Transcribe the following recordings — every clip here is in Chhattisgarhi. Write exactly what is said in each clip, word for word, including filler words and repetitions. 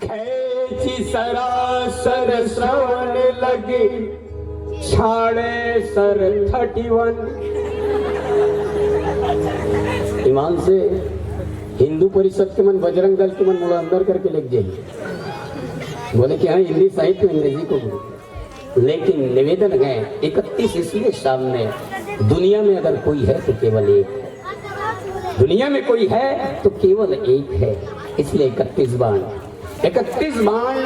खेची सरासर श्रवण लगी, छाड़े सर थर्टी वन। ईमान से हिंदू परिषद के मन, बजरंग दल के मन मोला अंदर करके लेग जाही। बोले कि हाँ, हिंदी साहित्य अंग्रेजी को बोलो। लेकिन निवेदन है, इकतीस इसलिए सामने, दुनिया में अगर कोई है तो केवल एक है। दुनिया में कोई है तो केवल एक है, इसलिए इकतीस बाण। इकतीस बाण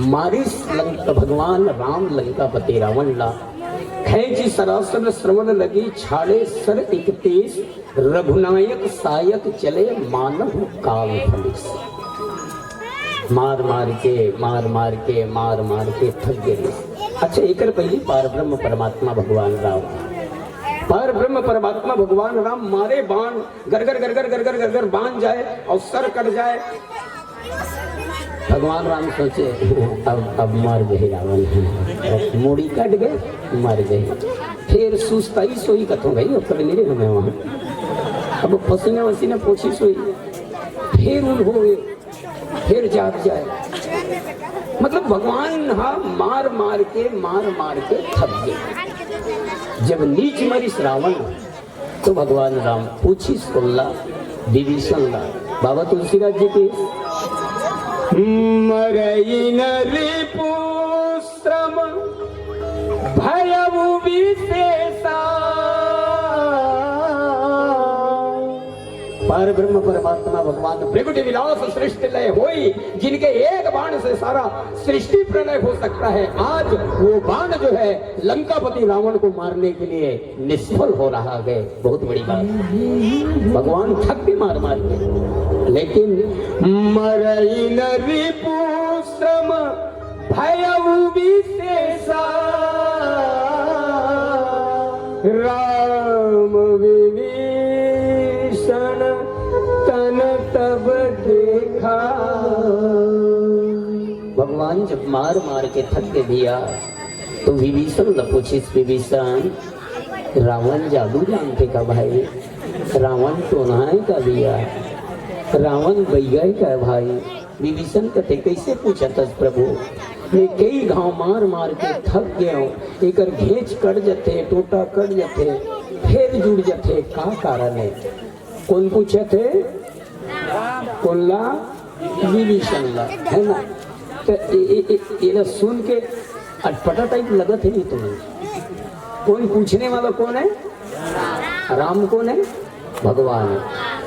मारिस लंक-, भगवान राम लंकापति रावण ला। खेची सरासर श्रवण लगी, छाड़े सर इकतीस, रघुनायक सायक चले मानहु काल फलिस। मार मार के, मार मार के, मार मार के थक गए। अच्छा, एकर पहली पार ब्रह्म परमात्मा भगवान राम, पार ब्रह्म परमात्मा भगवान राम मारे बाण, गरगर गरगर गरगर गरगर बाण जाए और सर कट जाए। भगवान राम सोचे, अब अब मर गए रावण, मुड़ी कट गए, मर गए। फिर सुस्ताई सोई कथों गई, और कभी नहीं हमें वहाँ। अब पसीना वसीना पोछी सोई, फिर उन हो गए, फिर जाग जाए। मतलब भगवान हा मार मार के, मार मार के थक गए। जब नीच मरिस रावण, तो भगवान राम पूछिस कोन ला, विभीषण ला। बाबा तुलसीदास जी की मरई न रिपु श्रम भयउ विशेषा। पर ब्रह्म परमात्मा भगवान भृगुटि विलास सृष्टि लय होई, जिनके एक बाण से सारा सृष्टि प्रलय हो सकता है। आज वो बाण जो है लंकापति रावण को मारने के लिए निष्फल हो रहा है। बहुत बड़ी बात। भगवान थक के मार मार के, लेकिन मरई न रिपु श्रम भयउ विशेषा। राम विभीषण तन तब देखा। भगवान जब मार मार के थक गए भैया, तो विभीषण ला पूछिस, विभीषण, रावण जादू जानथे का भाई? रावण टोना है का भैया? रावण बइगा है का भाई? विभीषण कथे, कैसे पूछत हस प्रभु? मैं कई घाव मार मार के थक गए हूँ, एकर घेंच कट जथे, टोटा कट जथे, फिर जुड़ जथे, का कारण है? कोन पूछत हे? कोन ला? विभीषण ला, है ना? तो ए, ए, ए, एला सुन के अटपटा टाइप लगत है नहीं तुम्हें? कोन पूछने वाला कोन है? राम कोन है? भगवान।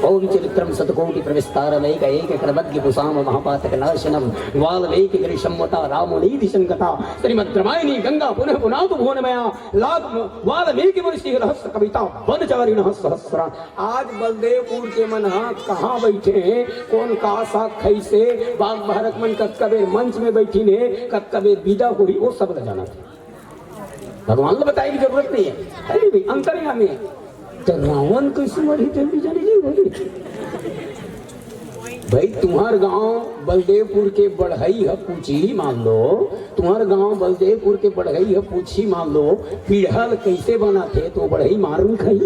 ओम चरित्रम शतकोटि प्रविस्तारम एक एक क्रमज्ञ कुसाम महापातक नाशनम। वाल्मीकि गिरि संवता राम नीति संगता। श्रीमद् रामायणी गंगा पुनः पुनातु भुवन मया। लाख वाल्मीकि मुनि सिंह रहस्य कविता वनचारिण सहस्रा। आज बलदेवपुर के मन हा कहाँ बैठे हैं, कोन का साग खइसे, बाघ भारत मन कतका बेर मंच में बैठिन हे, कतका बेर विदा होही, वो सब ल जानत हे। भगवान ल बताए की जरूरत नहीं है, है नहीं भाई, अंतर्यामी है। तो रावण कैसे मरही, तेन भी जाने नहीं भाई। भाई, तुम्हार गांव बलदेवपुर के बढ़ई ह पूछी, मान लो, तुम्हार गांव बलदेवपुर के बढ़ई ह पूछी, मान लो, पीढ़ा ल कैसे बनाथे, तो बढ़ई मार नहीं खाई।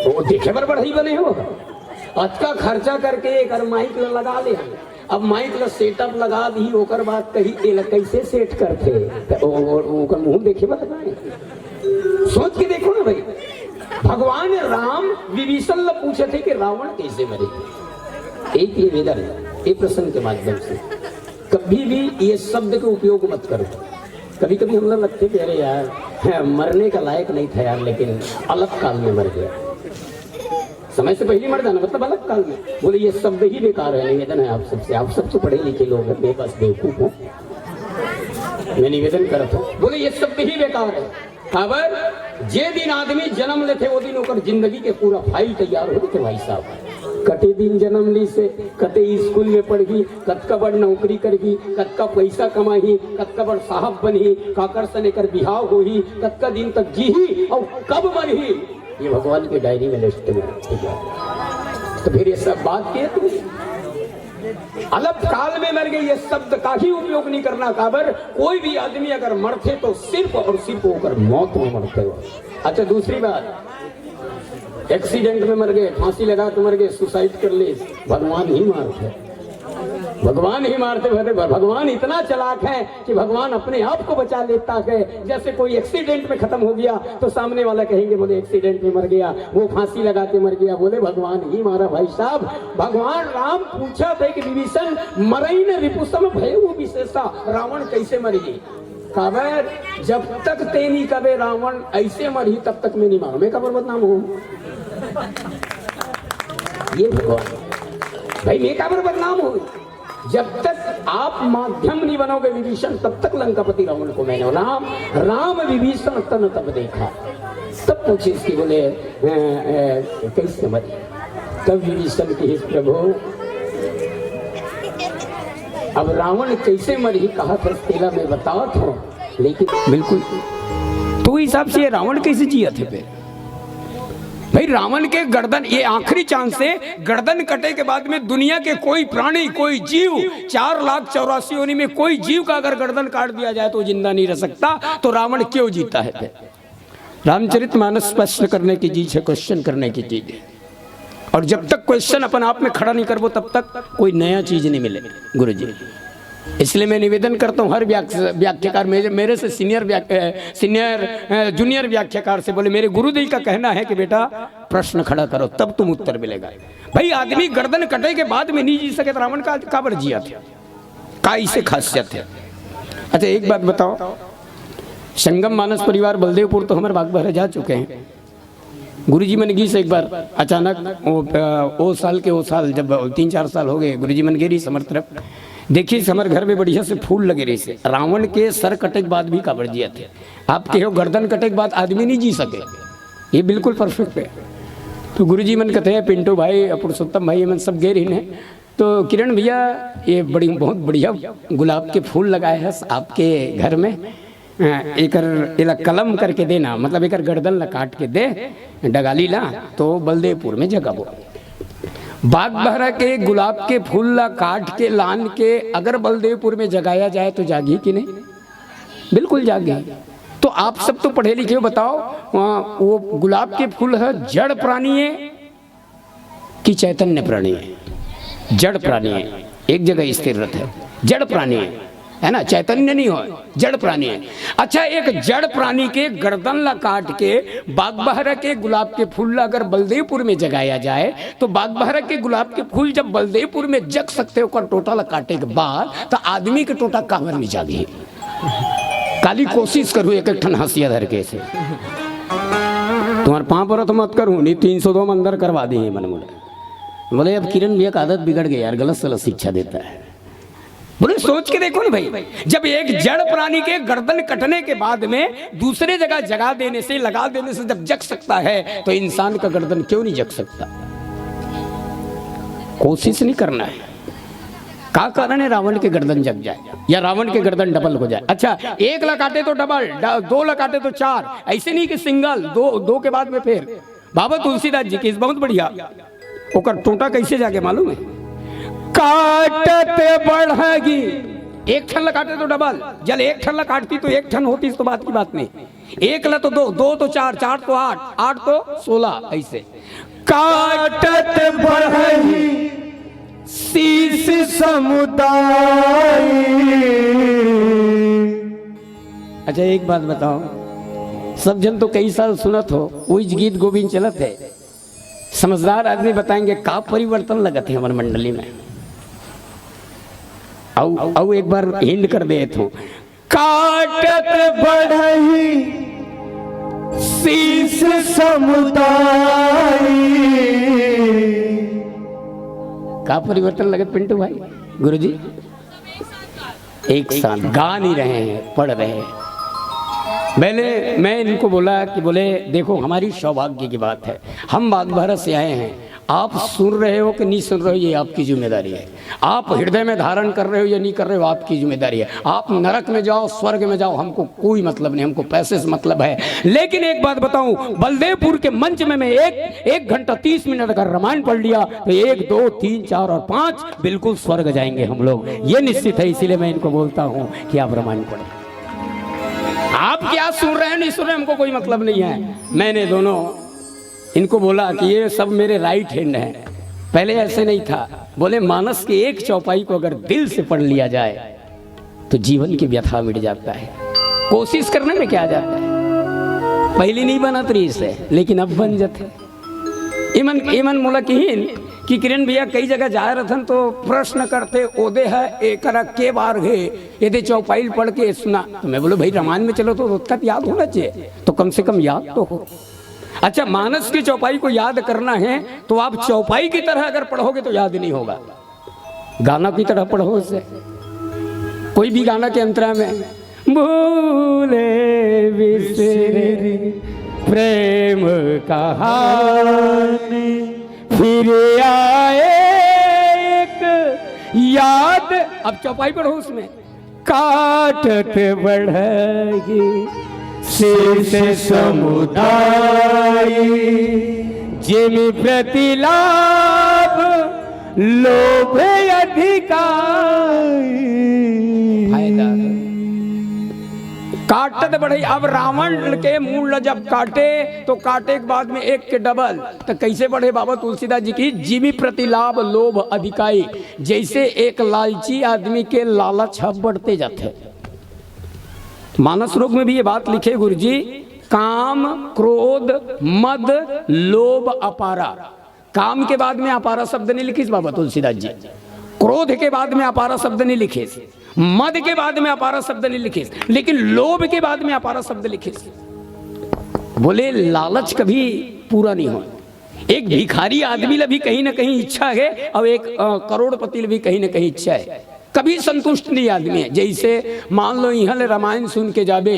वो देखे बर बढ़ई बने हो, अतका खर्चा करके एकर माइक ल लगा ले हन। अब माइक ल सेटअप लगा दी, ओकर बाद कही, "एला कैसे सेट करथे?" त ओ-, ओ-, ओकर मुंह देखे बर लगा है। सोच के देखो ना भाई, भगवान राम विभीषण ल पूछत हे कि रावण कैसे मरे। एक निवेदन, ये प्रसंग के माध्यम से, कभी भी ये शब्द का उपयोग मत करो। कभी कभी हम लोग लगते कि अरे यार, हैं, मरने का लायक नहीं था यार, लेकिन अलग काल में मर गया। समय से पहले मर जाना मतलब अलग काल में। बोले, ये शब्द ही बेकार है। निवेदन है आप सबसे, आप सब तो पढ़े लिखे लोग हैं, मैं बस बेवकूफ हूँ, मैं निवेदन करत हूँ। बोले, ये शब्द ही बेकार है। काबर, जे दिन आदमी जन्म लेथे, वो दिन ओकर जिंदगी के पूरा फाइल तैयार हो थे भाई साहब। कते दिन जन्म लीस हे, कते स्कूल में पढ़ही, कतका बड़ नौकरी करही, कतका पैसा कमाही, कतका बड़ साहब बनही, काकर सन एकर बिहाव होही, कतका दिन तक जीही और कब मरही, ये भगवान की डायरी में लिस्ट में, ठीक है। तो फिर ये सब बात किए तुम, अलप काल में मर गए, ये शब्द का ही उपयोग नहीं करना। काबर, कोई भी आदमी अगर मरथे तो सिर्फ और सिर्फ ओकर मौत में मरथे हो। अच्छा, दूसरी बात, एक्सीडेंट में मर गए, फांसी लगा के मर गए, सुसाइड कर ले, भगवान ही मारथे। भगवान ही मारते भरे। भगवान इतना चालाक है कि भगवान अपने आप को बचा लेता है। जैसे कोई एक्सीडेंट में खत्म हो गया तो सामने वाला कहेंगे, बोले, एक्सीडेंट में मर गया, वो फांसी लगा के मर गया, बोले, भगवान ही मारा भाई साहब। भगवान राम पूछा थे कि विभीषण, मरई न रिपुसम भय विशेषा, रावण कैसे मर गए? काबर, जब तक तें नहीं कबे रावण ऐसे मरही, तब तक मैं नहीं मानूं। मैं काबर बदनाम हूं? ये भगवान, भाई, मैं काबर बदनाम हूं? जब तक आप माध्यम नहीं बनोगे विभीषण, तब तक लंकापति रावण को मैंने, राम, राम विभीषण तन तब देखा। तब पूछे इसकी, बोले, "ए, ए, कैसे मरी?" तब विभीषण की, "हे प्रभु, अब रावण कैसे मरी?" कहा था, "तेला मैं बतावत हूं, लेकिन बिल्कुल।" तो वो हिसाब से ये रावण कैसे जिया थे फिर? भाई, रावण के गर्दन, ये आखिरी चांस से, गर्दन कटे के बाद में दुनिया के कोई प्राणी, कोई जीव, चार लाख चौरासी योनि में कोई जीव का अगर गर्दन काट दिया जाए तो जिंदा नहीं रह सकता। तो रावण क्यों जीता है फिर? रामचरित मानस प्रश्न करने की चीज है, क्वेश्चन करने की चीज है। और जब तक क्वेश्चन अपन आप में खड़ा नहीं करबो, तब तक कोई नया चीज नहीं मिले, गुरु जी। इसलिए मैं निवेदन करता हूँ हर व्याख्या-, व्याख्याकार, मेरे, मेरे से सीनियर व्याख-, अ, सीनियर, अ, जूनियर व्याख्याकार से बोले, मेरे गुरुदेव का कहना है कि बेटा, प्रश्न खड़ा करो, तब तुम उत्तर मिलेगा। भाई, आदमी गर्दन कटे के बाद में नहीं जी सके तो रावण का काबर जिया थे? का इसे खासियत है? अच्छा, एक बात बताओ, संगम मानस परिवार बलदेवपुर तो हमारे बागबाहरा जा चुके हैं। गुरुजी मन गीस एक बार अचानक, वो, अ, वो साल के वो साल, जब तीन चार साल हो गए, गुरुजी मन गे रहिस हमर तरफ, देखिस हमर घर में बढ़िया से फूल लगे रहिस हे। रावण के सर कटे के बाद भी काबर जियत हे? आप कहो गर्दन कटे के बाद आदमी नहीं जी सके, ये बिल्कुल परफेक्ट है। तो गुरुजी मन कथे, पिंटू भाई, पुरुषोत्तम भाई, ये मन सब गे रहिन हे, तो किरण भैया, ये बड़ी, बहुत बढ़िया गुलाब के फूल लगाए हैं आपके घर में, अ, एकर, एला कलम करके देना, मतलब एकर गर्दन ला काट के दे, डगाली ला, तो बलदेवपुर में जगाबो। बागबाहरा के गुलाब के फूल ला काट के लान के अगर बलदेवपुर में जगाया जाए तो जागी कि नहीं? बिल्कुल जागी। तो आप सब तो पढ़े लिखे हो, बताओ, वहाँ वो गुलाब के फूल है, जड़ प्राणी है कि चैतन्य प्राणी है? जड़ प्राणी है, एक जगह स्थिर रहता है, जड़ प्राणी है, है ना? चैतन्य नहीं हो, जड़ प्राणी है। अच्छा, एक जड़ प्राणी के गर्दन ला काट के बागबाहरा के गुलाब के फूल ला अगर बलदेवपुर में जगाया जाए, तो बागबाहरा के गुलाब के फूल जब बलदेवपुर में जग सकते हो, ओकर टोटा ला काटे के बाद, तो आदमी के टोटा काबर नहीं जागी? काली कोशिश करूँ एक एक ठन हंसिया धर के से। तुम्हारे पाँव पर तो मत करूँ, नहीं तीन सौ दो में अंदर करवा दी है मन मुड़े। बोले, अब किरण भैया का आदत बिगड़ गई यार, गलत सलत शिक्षा देता है। बोले, सोच के देखो ना भाई, जब एक जड़ प्राणी के गर्दन कटने के बाद में दूसरे जगह जगा देने से, लगा देने से जब जग सकता है, तो इंसान का गर्दन क्यों नहीं जग सकता? कोशिश नहीं करना है। का कारण है रावण के गर्दन जग जाए या रावण के गर्दन डबल हो जाए? अच्छा, एक ला काटे तो डबल, ड-, दो ला काटे तो चार, ऐसे नहीं कि सिंगल, दो, दो के बाद में फिर। बाबा तुलसीदास जी की बहुत बढ़िया, ओकर टोटा कैसे जागे मालूम है? काटत बढ़गी, एक ठन ला काटे तो डबल, जल एक ठन ला काटती तो एक ठन होती, इस तो बात की बात नहीं। एक ला तो दो, दो तो चार, चार तो आठ, आठ तो सोलह, ऐसे। काटत बढ़ही शीश समुदाय। अच्छा, एक बात बताओ, सब जन तो कई साल सुनत हो, वही गीत गोविंद चलत है। समझदार आदमी बताएंगे का परिवर्तन लगत है हमारे मंडली में। अउ, अउ एक बार हिंट कर दे तू, काटत बढ़ही शीश समुदाय। का परिवर्तन लगत पिंटू भाई, गुरुजी? एक साथ गा नहीं रहे हैं, पढ़ रहे हैं। मैंने, मैं इनको बोला कि बोले, देखो, हमारी सौभाग्य की बात है, हम बागबाहरा से आए हैं, आप सुन रहे हो कि नहीं सुन रहे हो, ये आपकी जिम्मेदारी है। आप हृदय में धारण कर रहे हो या नहीं कर रहे हो, आपकी जिम्मेदारी है। आप नरक में जाओ, स्वर्ग में जाओ, हमको कोई मतलब नहीं, हमको पैसे से मतलब है। लेकिन एक बात बताऊं, बलदेवपुर के मंच में मैं एक, एक घंटा तीस मिनट अगर रामायण पढ़ लिया तो एक, दो, तीन, चार और पांच, बिल्कुल स्वर्ग जाएंगे हम लोग, ये निश्चित है। इसीलिए मैं इनको बोलता हूं कि आप रामायण पढ़ें। आप क्या सुन रहे हैं, नहीं सुन रहे, हमको कोई मतलब नहीं है। मैंने दोनों इनको बोला कि ये सब मेरे राइट हैंड हैं, पहले ऐसे नहीं था, बोले, मानस के एक चौपाई को अगर दिल से पढ़ लिया जाए तो जीवन की व्यथा मिट जाता है। कोशिश करने में क्या जाता है, पहली नहीं बनत रहिस हे, लेकिन अब बन जाथे। इमन इमन मोला किहिन कि किरण भैया कई जगह जाए रथन तो प्रश्न करथे, ओदे ह एकरा के बार हे, एदे चौपाई ल पढ़ के सुना। तो मैं बोले, भाई, रामायण में चलो तो ओतका याद होना चाहिए, तो कम से कम याद तो हो। अच्छा, मानस की चौपाई को याद करना है तो आप चौपाई की तरह अगर पढ़ोगे तो याद नहीं होगा, गाना की तरह पढ़ो उसे। कोई भी गाना के अंतरा में भूले बिसरे प्रेम कहानी फिर आए एक याद। अब चौपाई पढ़ो उसमें, काटत बढ़ही शीश समुदाय, जिमि प्रतिलाभ लोभ अधिकाई। फायदा। काटत बढ़ही। अब रावण के मूड़ ल जब काटे तो काटे के बाद में एक के डबल, तो कैसे बढ़े बाबा तुलसीदास जी की, जिमि प्रतिलाभ लोभ अधिकाई। जैसे एक लालची आदमी के लालच ह बढ़ते जाथे। मानस रोग में भी ये बात लिखे गुरुजी, काम, क्रोध, मद, लोभ, अपारा। काम के बाद में अपारा शब्द नहीं लिखिस बाबा तुलसीदास जी, क्रोध के बाद में अपारा शब्द नहीं लिखिस, मद के बाद में अपारा शब्द नहीं लिखिस, लेकिन लोभ के बाद में अपारा शब्द लिखिस। बोले, लालच कभी पूरा नहीं हो। एक भिखारी आदमी ला भी कहीं ना कहीं इच्छा है, और एक, अ, करोड़पति ला भी कहीं ना कहीं इच्छा है। कभी संतुष्ट नहीं आदमी है। जैसे मान लो, यहाँ ले रामायण सुन के जाबे,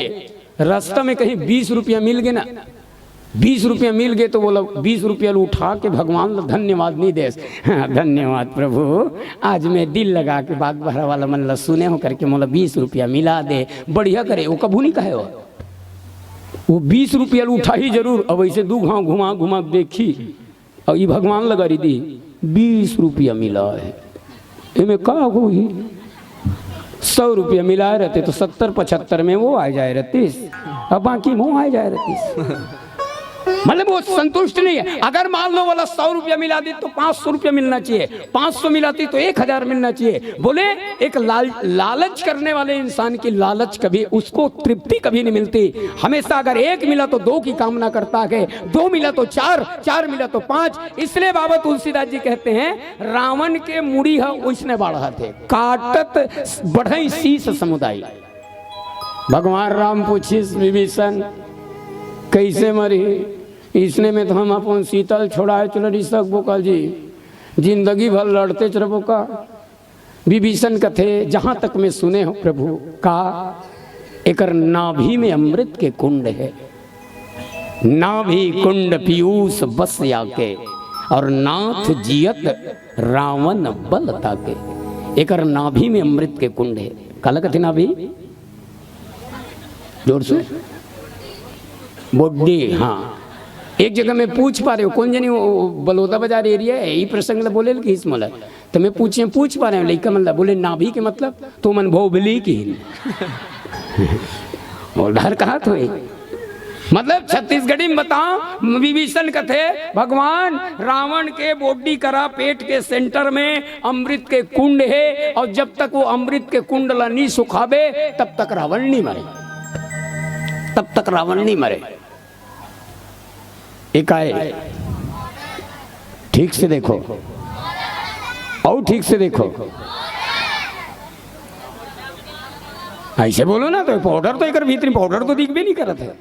रास्ता में कहीं बीस रुपया मिल गए ना, बीस रुपया मिल गए तो बोला, बीस रुपया ल उठा के भगवान ला धन्यवाद नहीं देस। हाँ, धन्यवाद प्रभु, आज मैं दिल लगा के बाग बहरा वाला मन ला सुने हो करके मोला बीस रुपया मिला दे, बढ़िया करे, वो कभू नहीं कहे हो। वो बीस रुपया ल उठाही जरूर, अब ऐसे दू घाव घुमा घुमा देखी, अउ ई भगवान ला गारी दी, बीस रुपया मिला है, एमे का होही? सौ रुपया मिलाए रहते तो सत्तर पचहत्तर में वो आ जाए रहतीस, अब बाकी में वो आ जाए रहतीस। मतलब, वो संतुष्ट नहीं है। अगर मान लो, बोला, सौ रुपया मिला दी तो पाँच सौ रुपया मिलना चाहिए, पाँच सौ मिलाती तो एक हजार मिलना चाहिए। बोले, एक लाल लालच करने वाले इंसान की लालच कभी, उसको तृप्ति कभी नहीं मिलती। हमेशा अगर एक मिला तो दो की कामना करता है, दो मिला तो चार, चार मिला तो पाँच। इसलिए बाबा तुलसीदास जी कहते हैं, रावण के मुड़ी ह ओइसने बाढ़त हे, काटत बढ़ई शीश समुदाय। भगवान राम पूछिस विभीषण, कैसे मरही? इसने में तो हम अपन सीता ल छोड़ाए चल रही सकबो का जी, जिंदगी भर लड़ते चलबो का? विभीषण कथे, जहां तक मैं सुने हो प्रभु, का एकर नाभि में अमृत के कुंड है, नाभि कुंड पीयूष बस जाके, और नाथ जियत रावण बल ताके। एकर नाभि में अमृत के कुंड है। काला कथे नाभि? जोर से। बोड्डी, हाँ। एक जगह मैं पूछ पा रहे हो, कौन जनी वो बलौदा बाजार एरिया है, ई प्रसंग ला बोले कि इस मोला। तो मैं पूछे, पूछ पा रहे हो लइका मन ला, बोले, "नाभि के मतलब?" तो मन भोभली की। और डर कहा तो है। मतलब, छत्तीसगढ़ी में बताओ, विभीषण कथे, भगवान रावण के बोड्डी करा पेट के सेंटर में अमृत के कुंड है, और जब तक वो अमृत के कुंड ला नहीं सुखाबे, तब तक रावण नहीं मरे, तब तक रावण नहीं मरे। एक आए, ठीक से देखो, और ठीक से देखो, ऐसे बोलो ना, तो पाउडर तो एकर भीतरी पाउडर तो दिखबे नहीं करत है।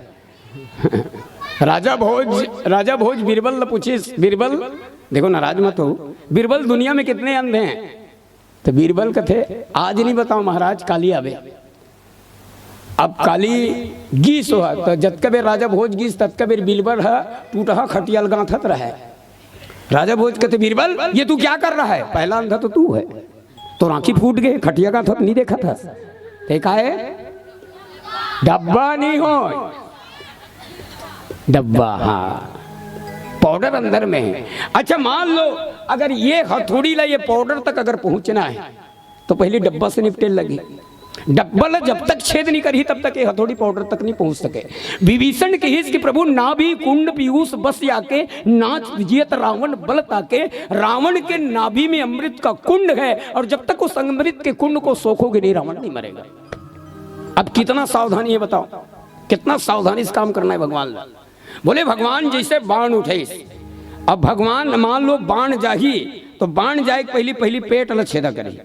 राजा भोज, राजा भोज बीरबल ला पूछिस, "बीरबल, देखो, नाराज मत हो, बीरबल, दुनिया में कितने अंधे हैं?" तो बीरबल कथे, "आज नहीं बताओ महाराज, काली आबे।" अब काली गीस हो, तो जतका बेर राजा भोज गीस, ततका बेर बीरबल ह टूटहा खटिया ल गांथत रहे। राजा भोज कथे, "बीरबल, ये तू क्या कर रहा है?" "पहला अंधा तो तू है।" "तोर आँखी फूट गे, खटिया गांथत नहीं देखत हस।" "ते का है?" "डब्बा नहीं हो, डब्बा, हाँ, पाउडर अंदर में है।" अच्छा, मान लो, अगर ये हथौड़ी ला ये पाउडर तक अगर पहुंचना है, तो पहले डब्बा से निपटे लगी। डब्बा ल जब तक छेद नहीं करही, तब तक ये हथौड़ी पाउडर तक नहीं पहुंच सके। विभीषण कहिस कि प्रभु, नाभि कुंड पीयूष बस आके, नाथ जियत रावण बल ताके। रावण के नाभि में अमृत का कुंड है, और जब तक उस अमृत के कुंड को सोखोगे नहीं, रावण नहीं मरेगा। अब कितना सावधानी है, बताओ, कितना सावधानी से काम करना है भगवान ला। बोले, भगवान जैसे बाण उठाइस, अब भगवान मान लो बाण जाही, तो बाण जाए के पहली, पहली पेट ला छेदा करही,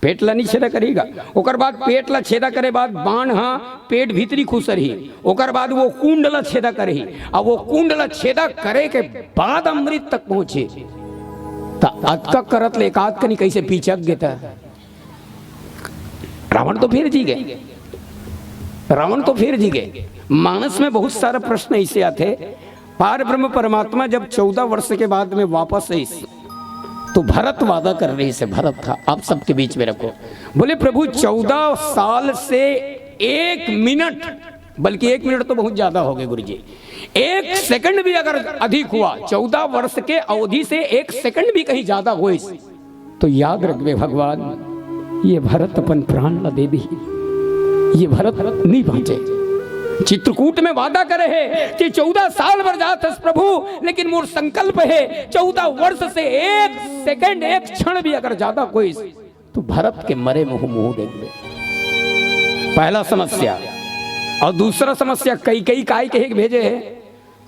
पेट ला नहीं छेदा करेगा, ओकर बाद पेट ला छेदा करे बाद बाण हा पेट भीतरी खुसरही, ओकर बाद वो कुंड ला छेदा करही, अब वो कुंड ला छेदा करे के बाद अमृत तक पहुंचे, त अतका करत ले एकाध कनी कैसे पिचक गे त? रावण तो फिर जी गए, रावण तो फिर जी गए। मानस में बहुत सारा प्रश्न ऐसे आते, पार ब्रह्म परमात्मा जब चौदह वर्ष के बाद में वापस आइस, तो भरत वादा कर रहिस हे, भरत था, आप सबके बीच में रखो। बोले, प्रभु, चौदह साल से एक मिनट, बल्कि एक मिनट तो बहुत ज्यादा हो गए गुरु जी, एक सेकंड भी अगर अधिक हुआ, चौदह वर्ष के अवधि से एक सेकंड भी कहीं ज्यादा होइस, तो याद रखबे भगवान, ये भरत अपन प्राण ला दे दी, ये भरत नहीं बांचे। चित्रकूट में वादा करे हे कि चौदह साल बर जात हस प्रभु, लेकिन मोर संकल्प हे, चौदह वर्ष से एक सेकंड, एक क्षण भी अगर ज्यादा होइस, तो भरत के मरे मुंह मुंह देखबे। पहला समस्या। और दूसरा समस्या, कैकेयी काय कहे के भेजे हे,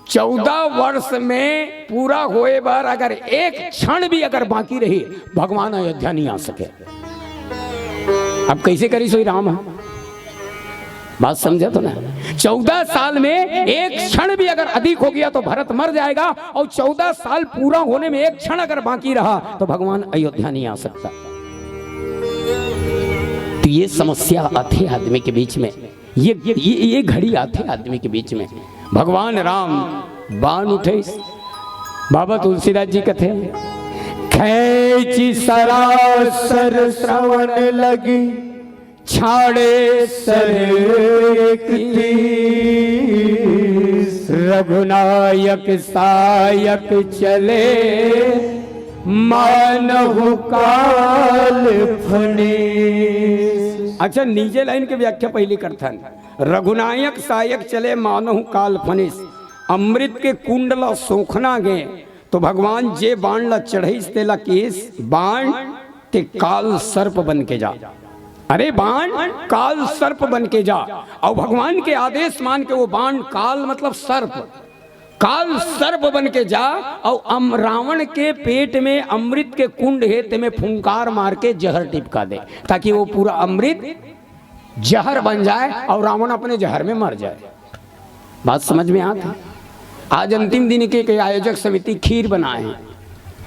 चौदह वर्ष में पूरा होए बर अगर एक क्षण भी अगर बाकी रही, भगवान अयोध्या नहीं आ सके। अब कैसे करिस होही राम ह? बात समझा तो ना? चौदह साल में एक क्षण भी अगर अधिक हो गया तो भरत मर जाएगा, और चौदह साल पूरा होने में एक क्षण अगर बाकी रहा तो भगवान अयोध्या नहीं आ सकता। तो ये समस्या आथे आदमी के बीच में, ये, ये, ये घड़ी आथे आदमी के बीच में। भगवान राम बाण उठे, बाबा तुलसीदास जी कथे, "खैची सरासर श्रवण लगी, छाड़े सर एक तीस। रघुनायक सायक चले, मानहु काल फणीस।" अच्छा, नीचे लाइन के व्याख्या पहली करथन। रघुनायक सायक चले, मानहु काल फणीस। अमृत के कुंड ला सोखना गे, तो भगवान जे बाण ला चढ़ाइस, तेला किहिस, "बाण ते काल सर्प बन के जा।" अरे बाण, काल सर्प बन के जा। और भगवान के आदेश मान के वो बाण, काल मतलब सर्प, काल सर्प बन के जा, और अम-, रावण के पेट में अमृत के कुंड हे, तेमे फुंकार मार के जहर टिपका दे, ताकि वो पूरा अमृत जहर बन जाए और रावण अपने जहर में मर जाए। बात समझ में आत हे? आज अंतिम दिन के, के आयोजक समिति खीर बनाए हे,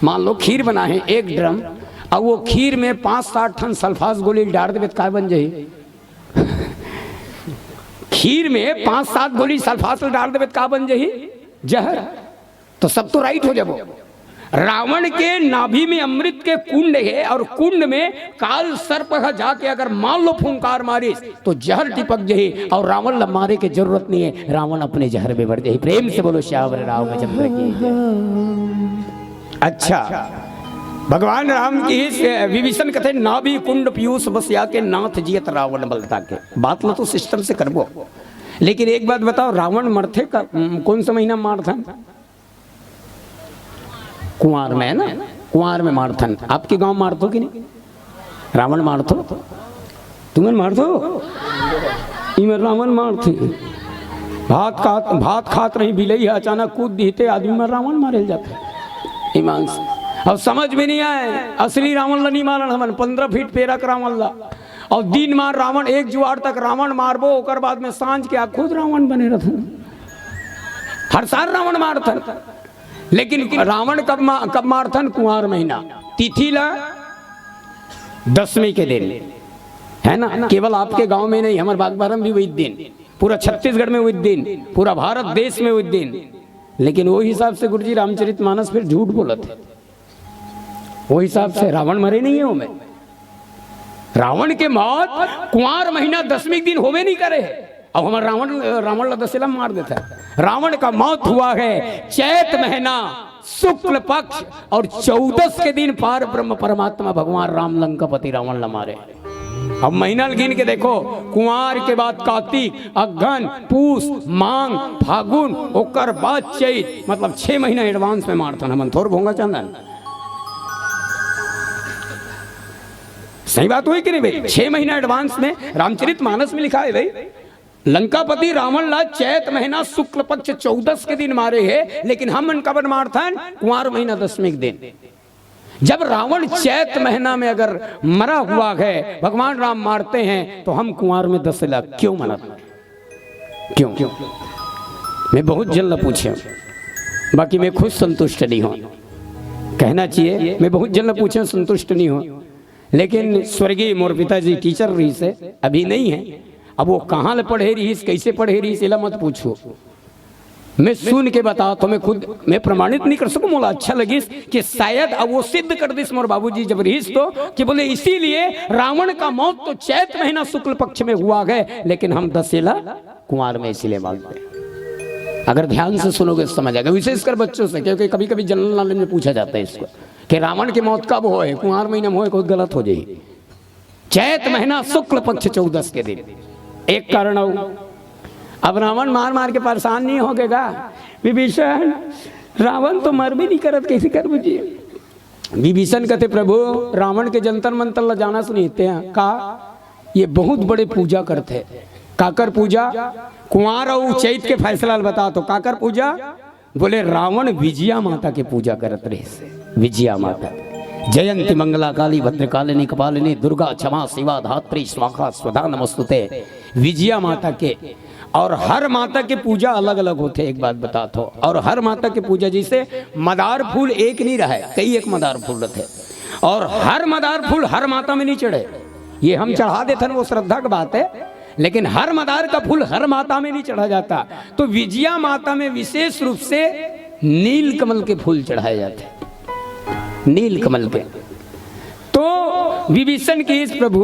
मान लो खीर बनाए हे एक ड्रम, और वो खीर में पांच सात ठन सल्फास गोली डाल देबे त काय बन जाही? खीर में पांच सात गोली सल्फास डाल देबे त का बन जाही? जहर। तो सब तो राइट हो जाबो। रावण के नाभि में अमृत के कुंड हे और कुंड में काल सर्प ह जाके अगर मान लो फुंकार मारिस तो जहर टिपक जही और रावण ला मारे के जरूरत नहीं हे, रावण अपने जहर में मर जही। प्रेम से बोलो, श्यावर रामचंद्र की जय। अच्छा, भगवान राम की इस, अ, विभीषण कथे, "नाभि कुंड पीयूष बस आके, नाथ जियत रावण बल ताके।" बात ला तो सिस्टम से करबो, लेकिन एक बात बताओ, रावण मरथे का, उम, कौन सा महीना मारथन? कुंवार में, है ना? कुंवार में मारथन। आपके गांव मारथो कि नहीं? रावण मारथो? तुमन मारथो? इमन रावण मारथे। भात खात, भात खात रही बिलई ह, अचानक कूद दिही ते आदमी म रावण मारे ल जाथे। ईमान से। अब समझ में नहीं आए, असली रावण ला नहीं मारन हमन, पन्द्रह फीट पेरा के रावण ला। और दिन मार रावण, एक जुआर तक रावण मारबो, ओकर बाद में सांझ के आप खुद रावण बने रहथन। हर साल रावण मारथन, लेकिन रावण कब मा-, कब मारथन? कुंवार महीना, तिथि ला दसमी के दिन, है ना? केवल आपके गांव में नहीं, हमर बागबारा में भी वही दिन, पूरा छत्तीसगढ़ में वही दिन, पूरा भारत देश में वही दिन। लेकिन वो हिसाब से गुरुजी रामचरित मानस फिर झूठ बोलत हे। वो हिसाब से रावण मरे नहीं हे ओमे। रावण के मौत कुंवार महीना दसमी के दिन होवे नहीं करे हे। अब हमर रावण, रावण ला दसेला मार देथे। रावण का मौत हुआ है चैत महीना शुक्ल पक्ष और चौदस के दिन पार ब्रह्म परमात्मा भगवान राम लंकापति रावण ला मारे। अब महीना ल गिन के देखो, कुंवार के बाद कातिक, अगहन, पूस, मांग, फागुन, ओकर बाद चइत, मतलब छह महीना एडवांस में मारथन हमन थोर भोंगा चंदन। सही बात हुई कि नहीं भाई? छह महीना एडवांस में, रामचरित मानस में लिखा है भाई, लंकापति रावण ला चैत महीना शुक्ल पक्ष चौदस के दिन मारे हे, लेकिन हमन कबन मारथन? कुंवार महीना दसमी के दिन। जब रावण चैत महीना में अगर मरा हुआ है, भगवान राम मारते हैं, तो हम कुंवार में दसेला क्यों मनाते? क्यों? मैं बहुत जन ला पूछे, बाकी मैं खुद संतुष्ट नहीं हूँ। कहना चाहिए, मैं बहुत जन ला पूछे, संतुष्ट नहीं हूँ। लेकिन स्वर्गीय मोर पिताजी टीचर रहिस हे, अभी नहीं है। अब वो कहाँ ले पढ़े रहिस, कैसे पढ़े रहिस, एला मत पूछो। मैं सुन के बता तो मैं खुद मैं प्रमाणित नहीं कर सकूं, मोला अच्छा लगिस कि शायद अब वो सिद्ध कर दिस मोर बाबूजी जब रहिस तो, कि बोले इसीलिए रावण का मौत तो चैत महीना शुक्ल पक्ष में हुआ है, लेकिन हम दसेला कुंवार में इसीलिए मानते हैं। अगर ध्यान से सुनोगे तो समझ आएगा, विशेषकर बच्चों से, क्योंकि कभी कभी जनरल नॉलेज में पूछा जाता है इसको कि रावण की मौत कब होए, कुंवार महीना में होए, कोई गलत हो जाए। चैत महीना शुक्ल पक्ष चौदस के दिन। एक कारण अउ, अब रावण मार मार के परेशान नहीं हो गे गा? विभीषण, रावण तो मर भी नहीं करत, कैसे कर बुझिए? विभीषण कहते, प्रभु, रावण के जंतर मंतर ला जाना सुनते हैं का? ये बहुत बड़े पूजा करते हैं। काकर पूजा? कुंवार अउ चैत के फैसला ल बता तो काकर पूजा? बोले, रावण विजया माता के पूजा करत रहिस हे। विजया माता, जयंती मंगला काली भद्रकालिनी कपालिनी दुर्गा क्षमा शिवा धात्री स्वाहा स्वधा नमस्तुते। विजया माता के, और हर माता के पूजा अलग अलग होथे, एक बात बतात हों। और हर माता के पूजा, जैसे मदार फूल एक नहीं रहे, कई एक मदार फूल रहथे, और हर मदार फूल हर माता में नहीं चढ़े। ये हम चढ़ा देथन, वो श्रद्धा की बात है, लेकिन हर मदार का फूल हर माता में नहीं चढ़ा जाता। तो विजया माता में विशेष रूप से नील कमल के फूल चढ़ाए जाते हैं, नील कमल के। तो विभीषण कहिस, प्रभु,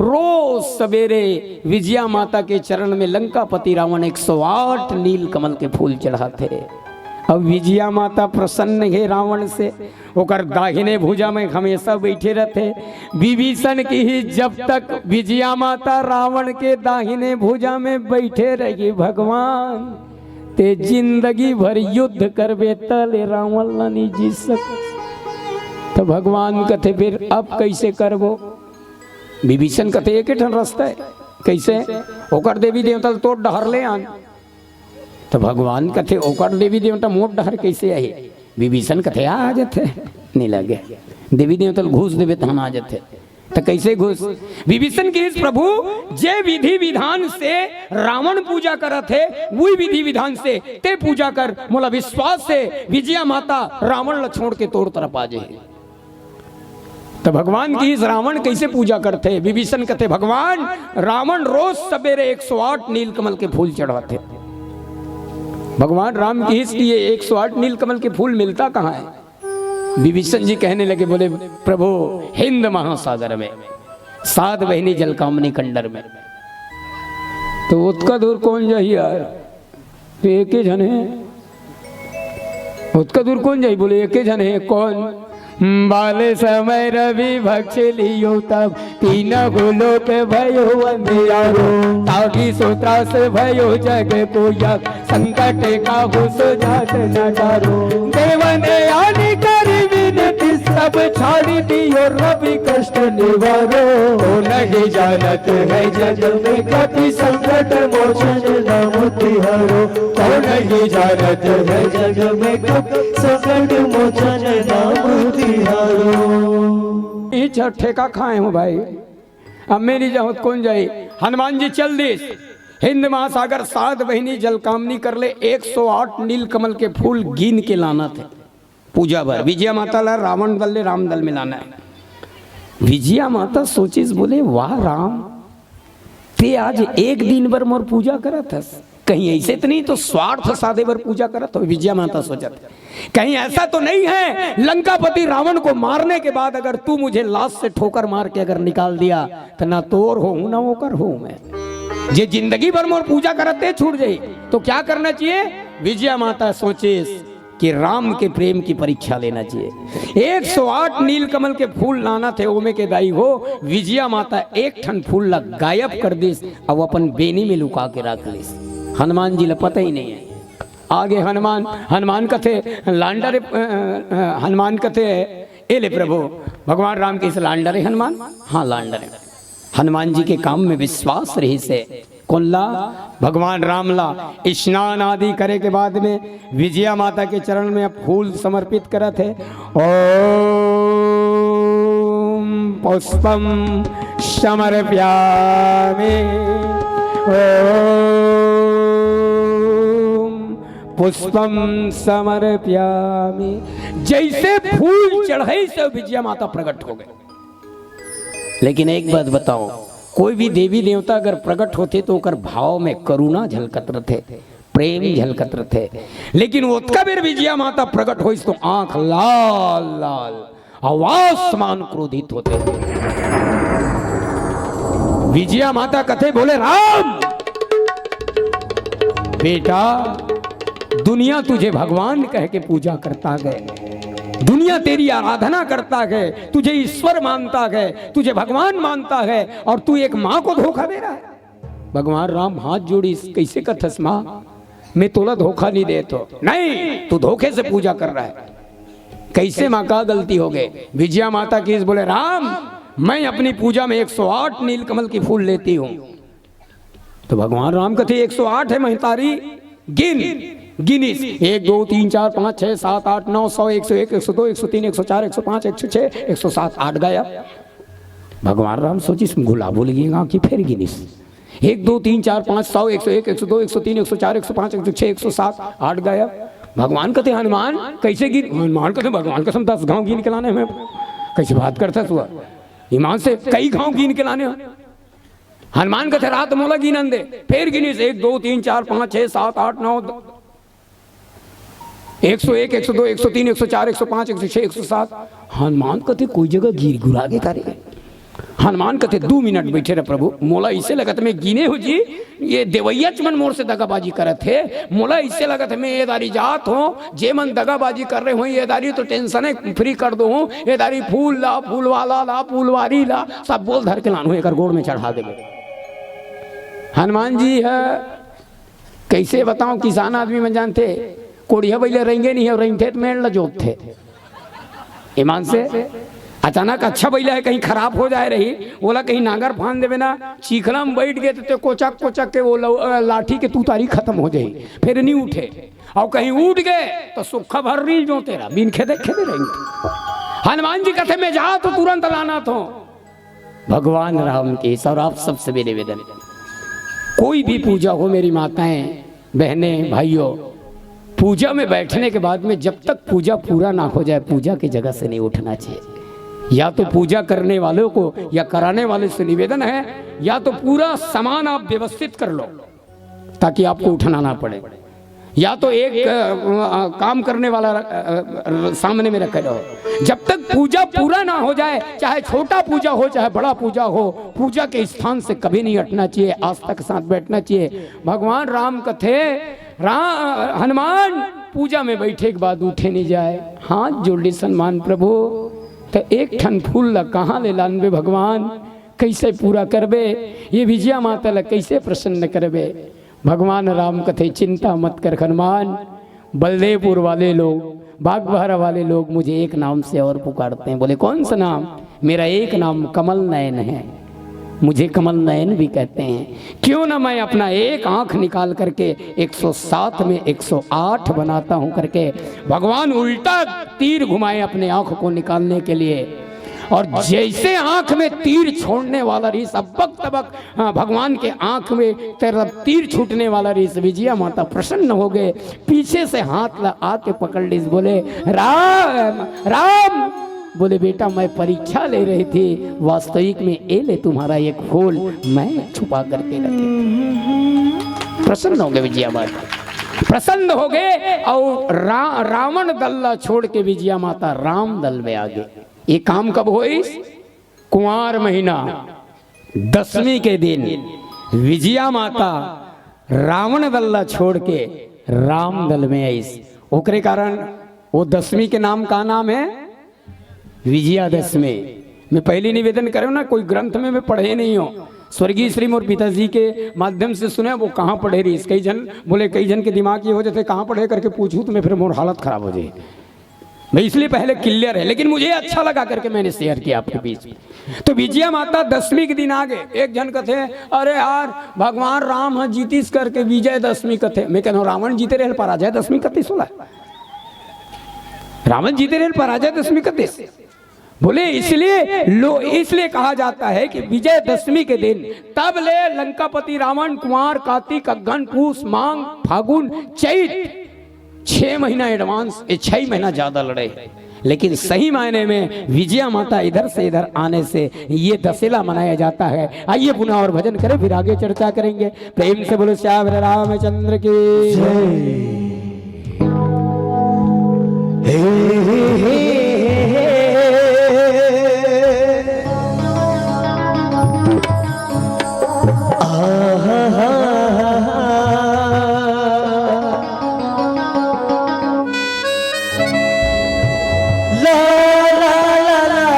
रोज सवेरे विजया माता के चरण में लंकापति रावण एक सौ आठ नील कमल के फूल चढ़ाथे। अब विजया माता प्रसन्न हे रावण से, ओकर दाहिने भुजा में हमेशा बैठे रहथे। विभीषण कहिस, जब तक विजया माता रावण के दाहिने भुजा में बैठे रही भगवान, ते जिंदगी भर युद्ध करबे, त ले रावण ला नहीं जीत सक। तो भगवान कथे, फिर अब कैसे करबो? विभीषण कथे, एक ठन रास्ता है। कैसे? ओकर देवी देवता ल तोर डहर ले आन। तो भगवान कथे, ओकर देवी देवता मोर डहर कैसे आही? विभीषण कथे, आ जाथे, नहीं लगे। देवी देवता ल घूस देबे तहन आ जाथे। तो कैसे घूस? विभीषण कहिस, प्रभु, जे विधि विधान से रावण पूजा करत हे, वही विधि विधान से ते पूजा कर। मोला विश्वास हे, विजया माता रावण ला छोड़ के तोर तरफ आ जाही। तो भगवान कहिस, रावण कैसे पूजा करथे? विभीषण कथे, भगवान, रावण रोज सवेरे एक सौ आठ नीलकमल के फूल चढ़ाथे। भगवान राम कहिस कि ये एक सौ आठ नीलकमल के फूल मिलता कहाँ है? विभीषण जी कहने लगे, बोले, प्रभु, हिंद महासागर में सात बहिनी जलकामनी कंडर में। तो ओतका दूर कौन जाही यार? तो एके झन हे। ओतका दूर कौन जाही? बोले, एके झन हे। कौन? बाल समय रवि भक्ष लियो तब, तीनहु लोक भयो अंधियारो। ताहि सो त्रास भयो जग को यक, संकट काहू सो जात न डारो। देव ने आनि करि विनती, सब छाड़ि दियो रवि कष्ट निवारो। को नहीं जानत है जग में कपि, संकट मोचन नाम तिहारो। को नहीं जानत है जग में कपि, संकट मोचन नाम तिहारो। ई छ ठेका खाए हूँ भाई, अब मैं नहीं जाऊँ, कौन जाए? हनुमान जी चल दिस, हिंद महासागर सात बहिनी जलकामनी कर ले, एक सौ आठ नीलकमल के फूल गिन के लाना थे पूजा बर। विजया माता ला रावण दल ले राम दल में लाना है। विजया माता सोचिस, बोले, वाह राम, ते आज एक दिन बर मोर पूजा करत हस, कहीं ऐसे तो नहीं तो स्वार्थ साधे बर पूजा करत हो? विजया माता सोचत, कहीं ऐसा तो नहीं है लंकापति रावण को मारने के बाद अगर तू मुझे लात से ठोकर मार के अगर निकाल दिया तो ना तोर होहूं ना ओकर होहूं मैं। जे जिंदगी भर मोर पूजा करत ते छूट जाही। तो क्या करना चाहिए? विजया माता सोचिस, कि राम के प्रेम की परीक्षा लेना चाहिए। एक सौ आठ नीलकमल के फूल लाना थे, ओमे के दाई हो, विजया माता एक ठन फूल ला गायब कर दिस, अउ अपन बेनी में लुका के रख लिस। हनुमान जी ला पता ही नहीं है। आगे हनुमान, हनुमान कथे, "लांडा रे," अ, अ, हनुमान कथे, "ए ले प्रभु, भगवान राम के इस लांडा रे हनुमान?" "हाँ, लांडा रे।" हनुमान जी के काम में विश्वास रहिस हे। कोन ला? भगवान राम ला। स्नान आदि करे के बाद में विजया माता के चरण में अब फूल समर्पित करत हे। ओम पुष्पम समर्पयामि, ओम पुष्पम समर्पयामि। जैसे फूल चढ़े से विजया माता प्रकट हो गए। लेकिन एक बात बताओ, कोई भी देवी देवता अगर प्रकट होथे तो ओकर भाव में करुणा झलकत रथे, प्रेम झलकत रथे। लेकिन ओतका बेर विजया माता प्रकट होइस तो आंख लाल लाल, अउ आसमान क्रोधित होथे। विजया माता कथे, बोले, "राम, बेटा, दुनिया तुझे भगवान कह के पूजा करता है, दुनिया तेरी आराधना करता है, तुझे ईश्वर मानता है, तुझे भगवान मानता है, और तू एक माँ को धोखा दे रहा है।" भगवान राम हाथ जोड़िस, "कैसे कथस माँ? मैं तोला धोखा नहीं देत हो।" "नहीं, तू धोखे से पूजा कर रहा है।" "कैसे माँ, का गलती हो गई?" विजया माता की बोले, "राम, मैं अपनी पूजा में एक सौ आठ नीलकमल की फूल लेती हूँ।" तो भगवान राम कथे, "एक सौ आठ है महतारी, गिन।" गिनिस, एक, दो, तीन, चार, पाँच, छः, सात, आठ, नौ, सौ, एक सौ एक, एक सौ दो, एक सौ तीन, एक सौ चार, एक सौ पाँच, एक सौ छः, एक सौ सात, आठ गायब। भगवान राम सोचिस, "गुलाबो लगी गा कि?" फिर गिनिस, एक, दो, तीन, चार, पाँच, सौ, एक सौ एक, एक सौ दो, एक सौ तीन, एक सौ चार, एक सौ पाँच, एक सौ छः, एक सौ सात, आठ गायब। भगवान कथे, "हनुमान, कैसे गिन?" हनुमान कथे, "भगवान कसम, दस घाव गिन के लाने हैं।" "कैसे बात करता तू? ईमान से कई घाव गिन के लाने हैं?" हनुमान कथे, "रात मोला गिनन दे।" फिर गिनिस, एक, दो, तीन, चार, पाँच, छः, सात, आठ, नौ, एक सौ एक, एक सौ दो, एक सौ तीन, एक सौ चार, एक सौ पाँच, एक सौ छः, एक सौ सात। हनुमान कथे, "कोई जगह गिर गुरा गे का रे?" हनुमान कथे, "दू मिनट बैठे रह प्रभु, मोला इसे लगत मैं गिने हो जी, ये देवैया च मन मोर से दगाबाजी करत हे। मोला इसे लगत मैं ये दारी जात हो, जे मन दगाबाजी कर रहे हो, ये दारी तो टेंशन है, फ्री कर दो हो, ये दारी फूल ला, फूलवाला ला, फूलवारी ला, सब बोल धर के लान हो, एकर गोड़ में चढ़ा देबे।" हनुमान जी है, कैसे बताओ, किसान आदमी मन जानते, कोढ़िया बैले रेंगे नहीं है, रेंगथे तो मेड़ ला जोतथे। ईमान से, अचानक अच्छा बैला है, कहीं खराब हो जाए रही, ओला कहीं नांगर फांद देवे ना, चीखला में बैठ गए तो कोचक कोचक के वो लौ-, अ, लाठी के तुतारी खत्म हो जाई, फिर नहीं उठे। और कहीं उठ गए तो सुखा भर रील जोते रहा, बिन खेदे खेदे रहेंगे। हनुमान जी कथे, "मैं जा तो तुरंत लाना तो।" भगवान राम के, और आप सबसे भी निवेदन, कोई भी पूजा हो, मेरी माताएं, बहनें, भाइयों, पूजा में बैठने के बाद में जब तक पूजा पूरा ना हो जाए, पूजा की जगह से नहीं उठना चाहिए। या तो पूजा करने वालों को या कराने वाले से निवेदन है, या तो पूरा सामान आप व्यवस्थित कर लो ताकि आपको उठना ना पड़े, या तो एक, अ, अ, काम करने वाला, अ, अ, सामने में रखे रहो। जब तक पूजा पूरा ना हो जाए, चाहे छोटा पूजा हो, चाहे बड़ा पूजा हो, पूजा के स्थान से कभी नहीं हटना चाहिए, आस्था के साथ बैठना चाहिए। भगवान राम कथे, रा-, हनुमान पूजा में बैठे के बाद उठे नहीं जाए, हाथ जोड़ लिस हनुमान, "प्रभु, तो एक ठन फूल ला कहाँ ले लानबे भगवान, कैसे पूरा करबे, ये विजया माता ला कैसे प्रसन्न करबे?" भगवान राम कथे, "चिंता मत कर हनुमान, बलदेवपुर वाले लोग, बागबहरा वाले लोग मुझे एक नाम से और पुकारते हैं।" बोले, "कौन सा नाम?" "मेरा एक नाम कमल नयन है, मुझे कमल नयन भी कहते हैं। क्यों ना मैं अपना एक आंख निकाल करके एक सौ सात में एक सौ आठ बनाता हूं," करके भगवान उल्टा तीर घुमाए अपने आंख को निकालने के लिए। और जैसे आंख में तीर छोड़ने वाला रहिस, अबक तबक, हाँ, भगवान के आंख में तेरा तीर छूटने वाला रहिस, विजया माता प्रसन्न हो गए, पीछे से हाथ ला आके पकड़ लिस, बोले, "राम, राम।" बोले, "बेटा, मैं परीक्षा ले रही थी, वास्तविक में ये ले तुम्हारा एक फूल मैं छुपा करके रखी।" प्रसन्न हो गए विजया माता, प्रसन्न हो गए और रा-, रावण दल ला छोड़ के विजया माता राम दल में आ गए। ये काम कब होइस? कुंवार महीना दसवीं के दिन विजया माता रावण दल ला छोड़ के राम दल में आइस। ओकरे कारण वो दसवीं के नाम का नाम है? विजयादशमी। मैं पहली निवेदन करूँ ना, कोई ग्रंथ में मैं पढ़े नहीं हूँ। स्वर्गीय श्री मोर पिताजी के माध्यम से सुने, वो कहाँ पढ़े रहिस। कई झन बोले, कई झन के दिमाग ये हो जाथे, कहाँ पढ़े करके पूछूँ तो मैं फिर मोर हालत खराब हो जाए। मैं इसलिए पहले क्लियर है, लेकिन मुझे अच्छा लगा करके मैंने शेयर किया आपके बीच में। तो विजया माता दशमी के दिन आगे, एक झन कथे, "अरे यार, भगवान राम ह जीतिस करके विजय दशमी कथे।" मैं कहना, रावण जीते रहे, पराजय दशमी कथे, सुना? रावण जीते रहे, पराजय दशमी कथे। बोले, इसलिए लो, इसलिए कहा जाता है कि विजयदशमी के दिन तब ले लंकापति रावण कुंवार, कार्तिक, अगहन, पूस, मांग, फागुन, चैत, छह महीना एडवांस, ये छह महीना ज्यादा लड़े। लेकिन सही मायने में विजया माता इधर से इधर आने से ये दशहरा मनाया जाता है। आइए पुनः और भजन करें, फिर आगे चर्चा करेंगे। प्रेम से बोलो, श्याम रामचंद्र की जय। हे, हे, हे, हे, हे। आहा, हा, हा, हा। ला, ला, ला, ला।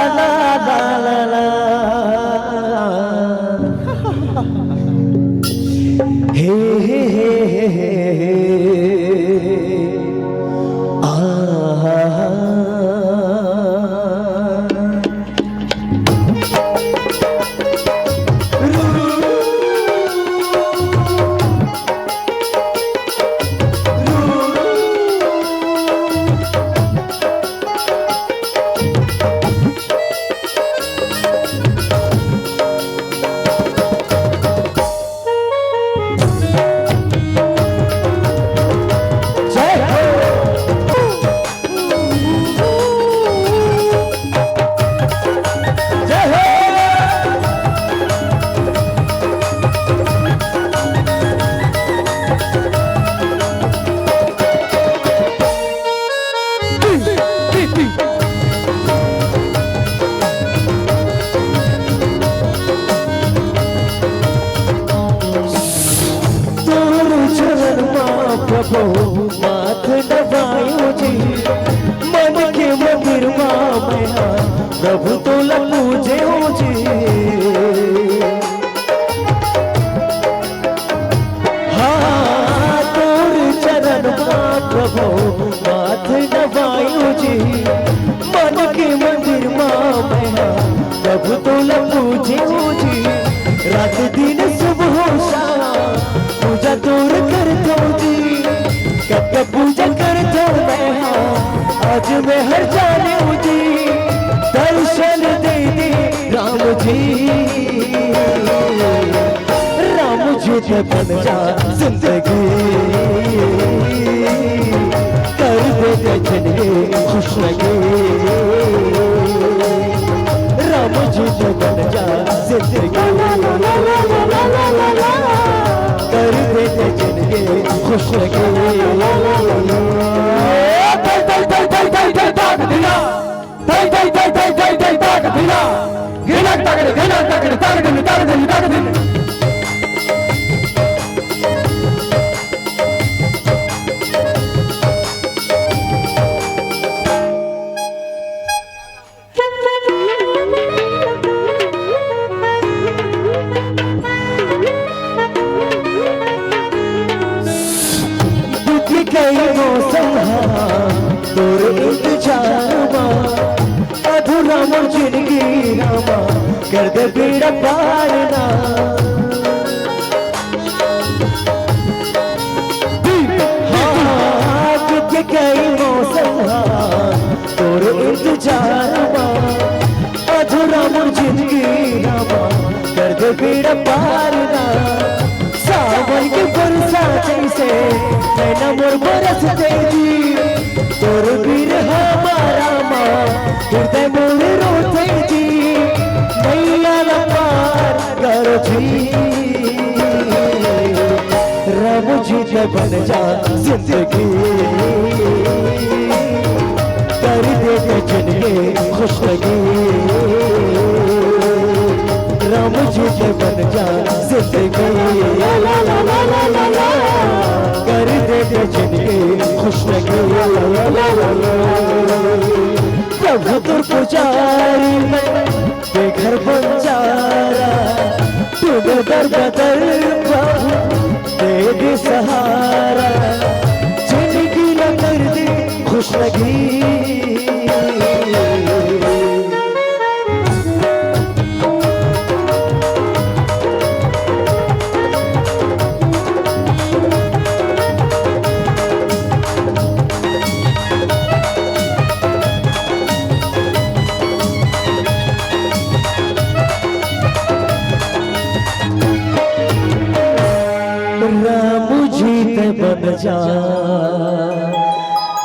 हे, हे, हे, हे, हे, हे। आ, हा, हा। तोर चरण मा प्रभु माथ नवायो जी, मन के मंदिर मा मैं हा प्रभु तोला पूजे हो जी। हाँ, तोर चरण मा प्रभु माथ नवायो जी, मन के मंदिर मा मैं हा प्रभु तोला पूजे हो जी। रात दिन सुबह शाम पूजा तोर करथो जी, कब कब पूजा करथो मैं हा, आज मैं हर जाने जी, दर्शन दे दे राम जी। राम जी ते बन जा जिंदगी, कर दे ते जिंदगी खुश लगे। राम जी ते बन जा जिंदगी, कर दे ते जिंदगी खुश लगे। तल, तल, तल, तल, तल, तल, तल, तल, तल। तै, तै, तै, तै, तै, तै, ताक, धिना। गिनक, तगड़, गिनक, तगड़, तगड़, तगड़, तगड़। बीत गई मौसम हा तोर इंतजार मा, अधूरा मोर जिंदगी रामा, कर दे बेड़ा पार ना। हाँ, बीत गई मौसम हा तोर इंतजार मा, अधूरा मोर जिंदगी रामा, कर दे बेड़ा पार ना। सावन के बरसा जैसे नैना मोर बरस दे जी, तोर बिरहा मा रामा, हृदय मोर रोथे जी, नैया ला पार कर जी। राम जी ते बन जा जिंदगी, कर दे ते जिंदगी खुश लगे। राम जी ते बन जा जिंदगी, कर दे ते जिंदगी प्रभु तोर पुजारी मैं, बेघर बंजारा, तू दर बदर प्रभु, दे दे सहारा, जिंदगी न कर दे खुश लगी। राम जी ते बन जा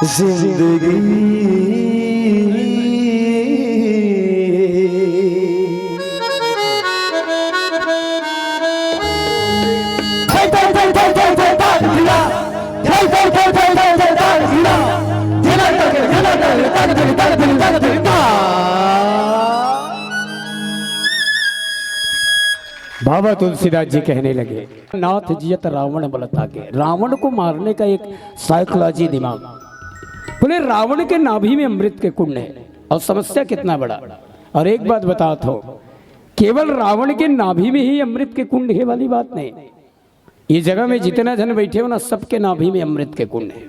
जिंदगी। बाबा तुलसीदास जी कहने लगे, नाथ जियत रावण बल ताके। रावण को मारने का एक साइकोलॉजी दिमाग। बोले, रावण के नाभि में अमृत के कुंड है, और समस्या कितना बड़ा। और एक बात बताता हूं, केवल रावण के नाभि में ही अमृत के कुंड है वाली बात नहीं। ये जगह में जितना जन बैठे हो ना, सबके नाभि में अमृत के कुंड है,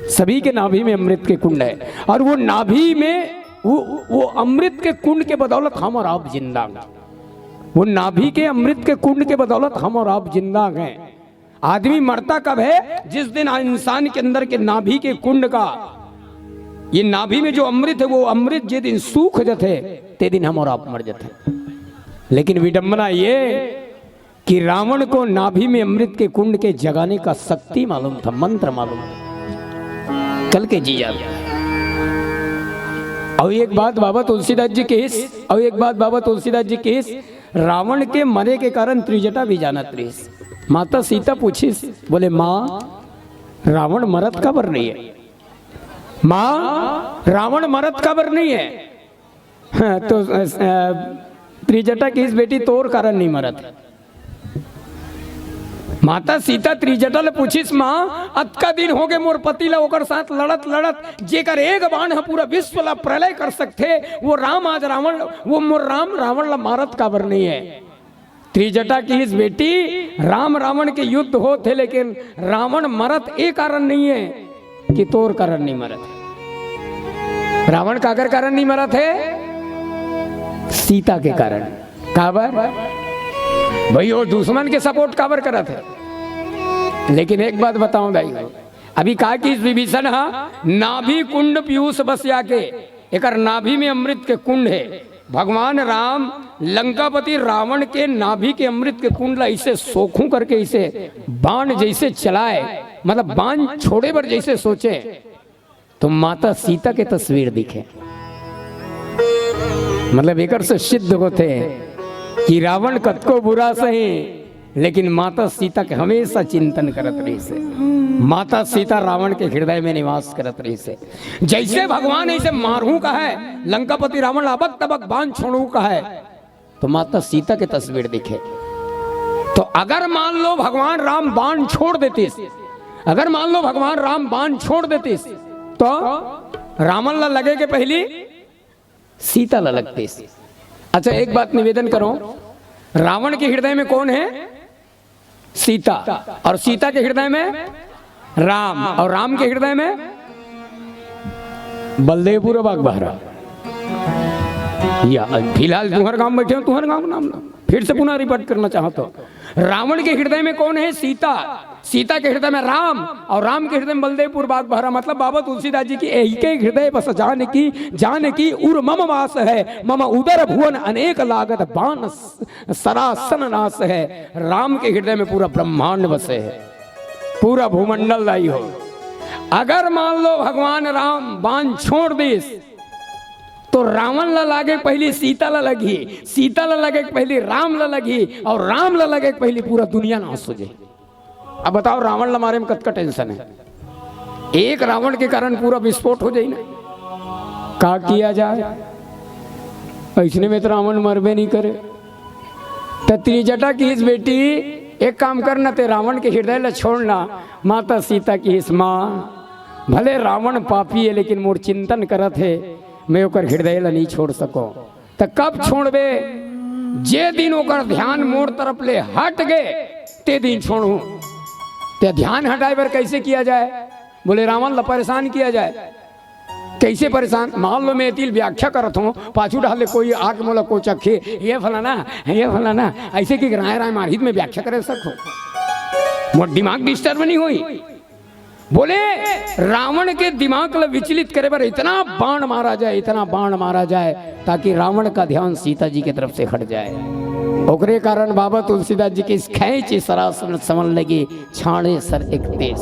सभी के नाभि में अमृत के कुंड है। और वो नाभि में वो, वो अमृत के कुंड के बदौलत हम और आप जिंदा हैं। वो नाभि के अमृत के कुंड के बदौलत हम और आप जिंदा हैं। आदमी मरता कब है? जिस दिन आ इंसान के अंदर के नाभि के कुंड का, ये नाभि में जो अमृत है, वो अमृत जे दिन सूख जाते, ते दिन हम और आप मर जाते। लेकिन विडंबना ये कि रावण को नाभि में अमृत के कुंड के जगाने का शक्ति मालूम था, मंत्र मालूम था। कल के जी याद। और एक बात बाबा तुलसीदास जी कहिस, और एक बात बाबा तुलसीदास जी कहिस, रावण के मरे के कारण त्रिजटा भी जानत रहिस। माता सीता पूछिस, बोले, माँ, रावण मरत काबर नहीं है? माँ, रावण मरत काबर नहीं है? हाँ, तो अ, अ, त्रिजटा कहिस, बेटी, तोर कारण नहीं मरत। माता सीता त्रिजटा ले पूछिस, माँ, अतका दिन हो गए मोर पति ला ओकर साथ लड़त लड़त, जेकर एक बाण ह पूरा विश्व ला प्रलय कर सकथे, वो राम आज रावण, वो मोर राम रावण ला मारत काबर नहीं है? त्रिजटा कहिस, बेटी, राम रावण के युद्ध होत हे, लेकिन रावण मरत ए कारण नहीं है कि तोर कारण नहीं मरत है। रावण काकर कारण नहीं मरत है? सीता के कारण। काबर? भाई, वो दुश्मन के सपोर्ट काबर करत है? लेकिन एक बात बताऊं दाई, अभी का कहिस विभीषण हा, नाभि कुंड पीयूष बस जाके, एकर नाभि में अमृत के कुंड है। भगवान राम लंकापति रावण के नाभि के अमृत के कुंड ला इसे सोखूं करके, इसे बाण जैसे चलाए, मतलब बाण छोड़े बर जैसे सोचे, तो माता सीता के तस्वीर दिखे। मतलब एकर से सिद्ध होथे कि रावण कतको बुरा सही, लेकिन माता सीता के हमेशा चिंतन करत रहिस हे। माता सीता रावण के हृदय में निवास करत रहिस हे। जैसे भगवान ऐसे मारहूं कहे, लंकापति रावण अबक तबक बाण छोड़हूं कहे, तो माता सीता के तस्वीर दिखे। तो अगर मान लो भगवान राम बाण छोड़ देतिस, अगर मान लो भगवान राम बाण छोड़ देतिस, तो रावण ला लगे के पहली सीता ला लगतिस। अच्छा, एक बात निवेदन करो, रावण के हृदय में कौन है? सीता। और सीता के हृदय में राम, और राम के हृदय में बलदेवपुर बाग बहरा। या फिलहाल तुहर गांव बैठे हो, तुहर गांव नाम ना, फिर से पुनः रिपीट करना चाहता हूं। रावण के हृदय में कौन है? सीता। सीता के हृदय में राम, और राम के हृदय में बलदेवपुर बाग बहरा। मतलब बाबा तुलसीदास जी की, "एहिके हृदय बस जानकी, जानकी उर मम वास है, मम उदर भुवन अनेक लागत बान सरासन नास है।" राम के हृदय में पूरा ब्रह्मांड बसे है, पूरा भूमंडल दाई हो। अगर मान लो भगवान राम बाण छोड़ दिस, तो रावण ला लागे पहली सीता ला लगही, सीता ला लगे पहली राम ला लगही, और राम ला लगे पहली पूरा दुनिया नाश हो जाए। अब बताओ, रावण ला मारे में कतका टेंशन है? एक रावण के कारण पूरा विस्फोट हो जाए ना, का किया जाए? ऐसने में तो रावण मरबे नहीं करे। त त्रिजटा कहिस, बेटी, एक काम करना, ते रावण के हृदय ला छोड़ना। माता सीता कहिस, माँ, भले रावण पापी हे, लेकिन मोर चिंतन करत हे, मैं ओकर हृदय ला नहीं छोड़ सको। त कब छोड़बे? जे दिन ओकर ध्यान मोर तरफ ले हट गे, ते दिन छोड़हूं। ते ध्यान हटाए बर कैसे किया जाए? बोले, रावण ला परेशान किया जाए। कैसे परेशान? मान लो, मैं एती ले व्याख्या करत हूं, पाछू डहर ले कोई आके मोला कोचक हे, "ये फलाना, ये फलाना", ऐसे कि राय राय मारही त मैं व्याख्या करे सकहूं, मोर दिमाग डिस्टर्ब नहीं होही। बोले, रावण के दिमाग ल विचलित करे बर इतना बाण मारा जाए, इतना बाण मारा जाए, ताकि रावण का ध्यान सीता जी के तरफ से हट जाए। ओकरे कारण बाबा तुलसीदास जी के इस खैंची सरासन समन लगी, छाड़े सर इकतीस।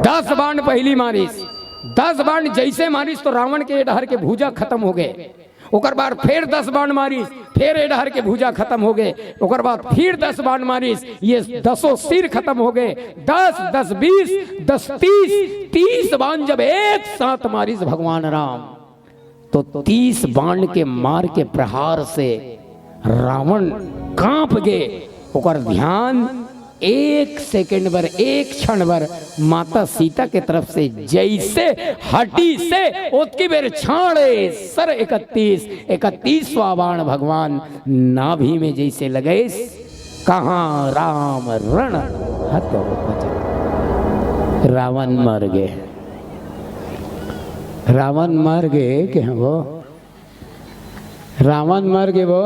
दस बाण पहली मारिस, दस बाण जैसे मारिस तो रावण के डहर के भुजा खत्म हो गए। ओकर बाद फेर दस बाण मारिस, फेर ए डहर के भुजा खत्म हो गए। ओकर बाद फिर दस बाण मारिस, ये दसों सिर खत्म हो गए। दस, दस बीस, दस तीस, तीस बाण जब एक साथ मारिस भगवान राम, तो तीस बाण के मार के प्रहार से रावण कांप गे। ओकर ध्यान एक सेकंड बर, एक क्षण बर माता सीता के तरफ से जैसे हटिस, ओतकी बेर छाड़े सर इकतीस, इकतीसवां बाण भगवान नाभि में जैसे लगइस, कहाँ राम रण हतो बचन। रावण मर गे, रावण मर गे, कहे वो रावण मर गे वो,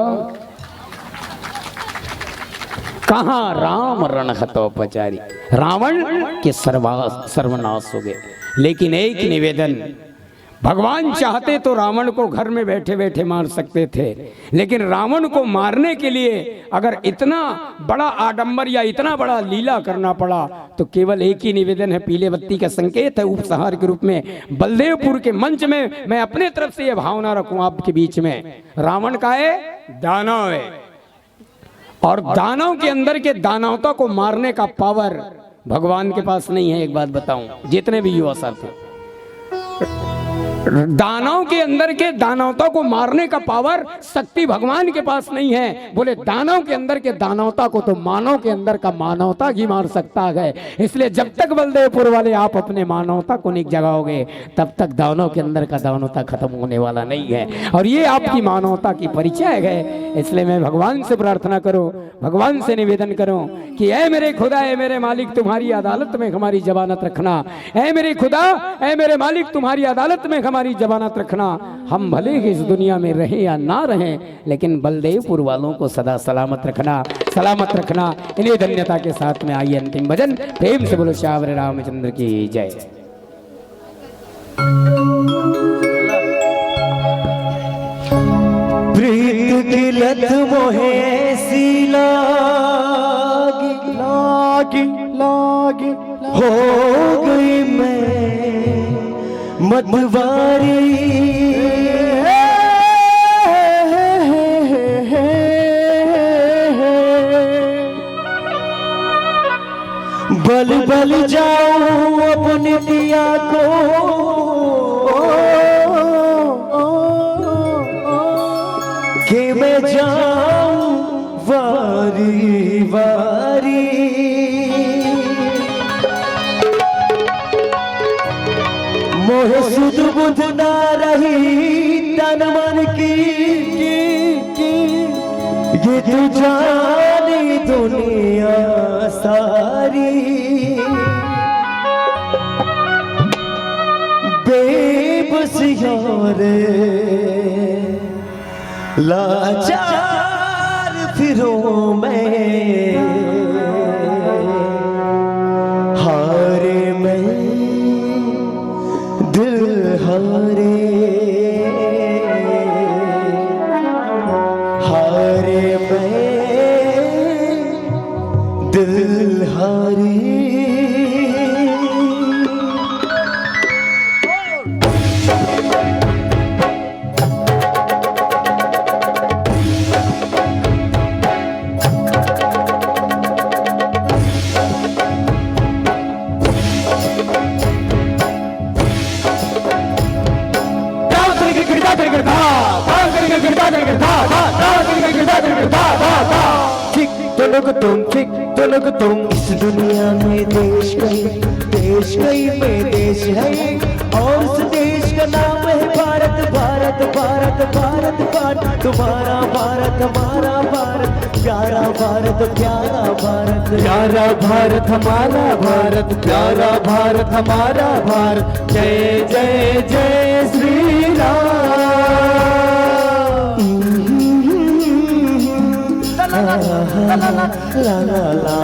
कहाँ राम रण हतो पचारी। रावण के सर्वा-, सर्वनाश हो गए। लेकिन एक निवेदन, भगवान चाहते तो रावण को घर में बैठे बैठे मार सकते थे, लेकिन रावण को मारने के लिए अगर इतना बड़ा आडंबर या इतना बड़ा लीला करना पड़ा, तो केवल एक ही निवेदन है, पीले बत्ती का संकेत है, उपसंहार के रूप में बलदेवपुर के मंच में मैं अपने तरफ से यह भावना रखूं आपके बीच में। रावण का है, दानव है, और दानव के अंदर के दानवता को मारने का पावर भगवान के पास नहीं है। एक बात बताऊं, जितने भी युवा साथी, दानव के अंदर के दानवता को मारने का पावर, शक्ति भगवान के पास नहीं है। बोले, दानव के अंदर के दानवता को तो मानव के अंदर का मानवता ही मार सकता है। इसलिए जब तक बलदेवपुर वाले आप अपने मानवता को नहीं जगाओगे, तब तक दानव के अंदर का दानवता खत्म होने वाला नहीं है। और ये आपकी मानवता की परिचय है। इसलिए मैं भगवान से प्रार्थना करूं, भगवान से निवेदन करूं कि ऐ मेरे खुदा, ऐ मेरे मालिक, तुम्हारी अदालत में हमारी जमानत रखना। ऐ मेरे खुदा, ऐ मेरे मालिक, तुम्हारी अदालत में हमारी जमानत रखना। हम भले ही इस दुनिया में रहें या ना रहें, लेकिन बलदेवपुर वालों को सदा सलामत रखना, सलामत रखना। इन्हीं धन्यता के साथ में आइए अंतिम भजन। प्रेम से बोलो श्यावर रामचंद्र की जय। प्रीत की लत मोहे सी लागी, लागी, लागी, हो गई मैं मतवारी। बल बल जाऊं अपने पिया को, कि मैं जाऊं वारी वारी। मोहे सुध बुध ना रही तन मन की, की, की। ये तो जाने दुनिया सारी। बेबस यार लाचार फिरूं मैं, हारे मैं दिल हारे, हारे मैं दिल हारे। ठीक तुलुक तुम, ठीक तुलुक तुम। इस दुनिया में देश कहीं, देश कई में देश है और उस देश का नाम है भारत। भारत, भारत, भारत, भारत, तुम्हारा भारत, हमारा भारत, प्यारा भारत, प्यारा भारत। प्यारा भारत हमारा भारत, प्यारा भारत हमारा भारत। जय जय जय श्री राम। ला ला ला।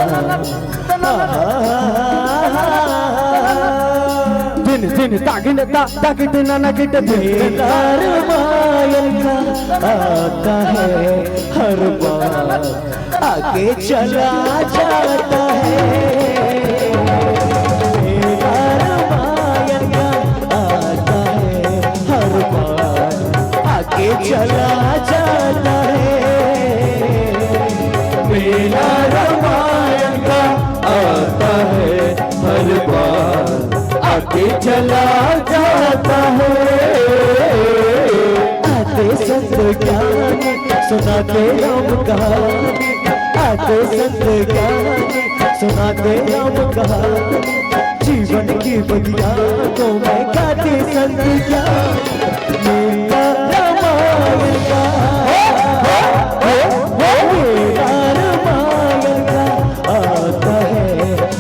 दिन दिन तागिन ता तागिन ना ना गिट दिन दिन। रामायण का आता है हर बार, आगे चला जाता है। मेरा रामायण का आता है हर बार, आगे चला जाता है। मेरा रामायण का आता है हर बार, आगे चला जाता है। आते संत ज्ञान, सुनाते राम कहानी। आते संत ज्ञान, सुनाते राम कहानी। जीवन की बगिया को मैं गाते संत ज्ञान। मेरा रामायण का, मेरा रामायण का आता है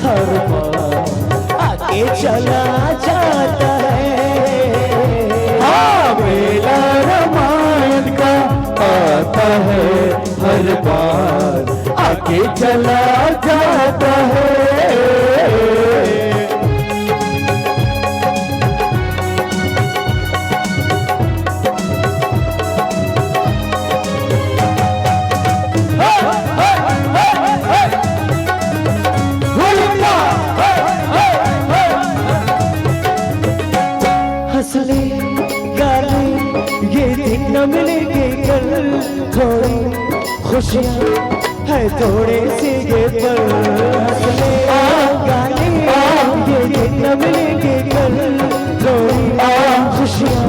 हर बार, आगे चला जाता है। हाँ, मेरा रामायण का आता है हर बार, आगे चला जाता है। हंस ले, गा ले, ये दिन न मिलेंगे कल। थोड़ी खुशियाँ है, थोड़े से ये पल। हंस ले, गा ले, ये दिन न मिलेंगे कल। थोड़ी खुशियाँ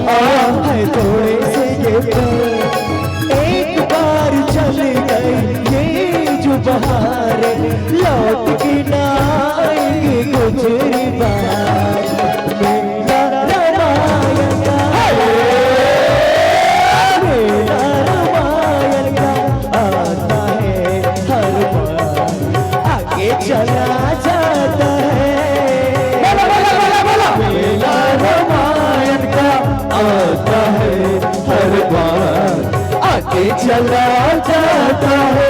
है, थोड़े से ये पल। एक बार चली गई ये जो बहारें, लौट के ना आएंगी कुछ भी बार। मेरा रामायण का, मेरा रामायण का आता है हर बार, आगे चला जाता है। बोलो, बोलो, बोलो, बोलो। मेरा रामायण का आता है हर बार, आगे चला जाता है।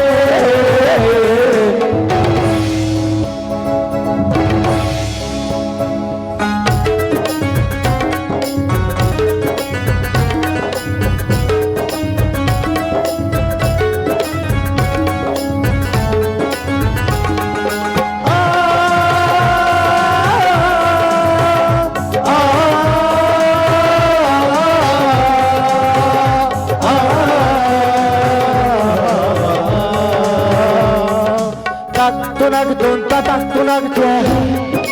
ताक तुनक तुन, ताक तुनक तुन।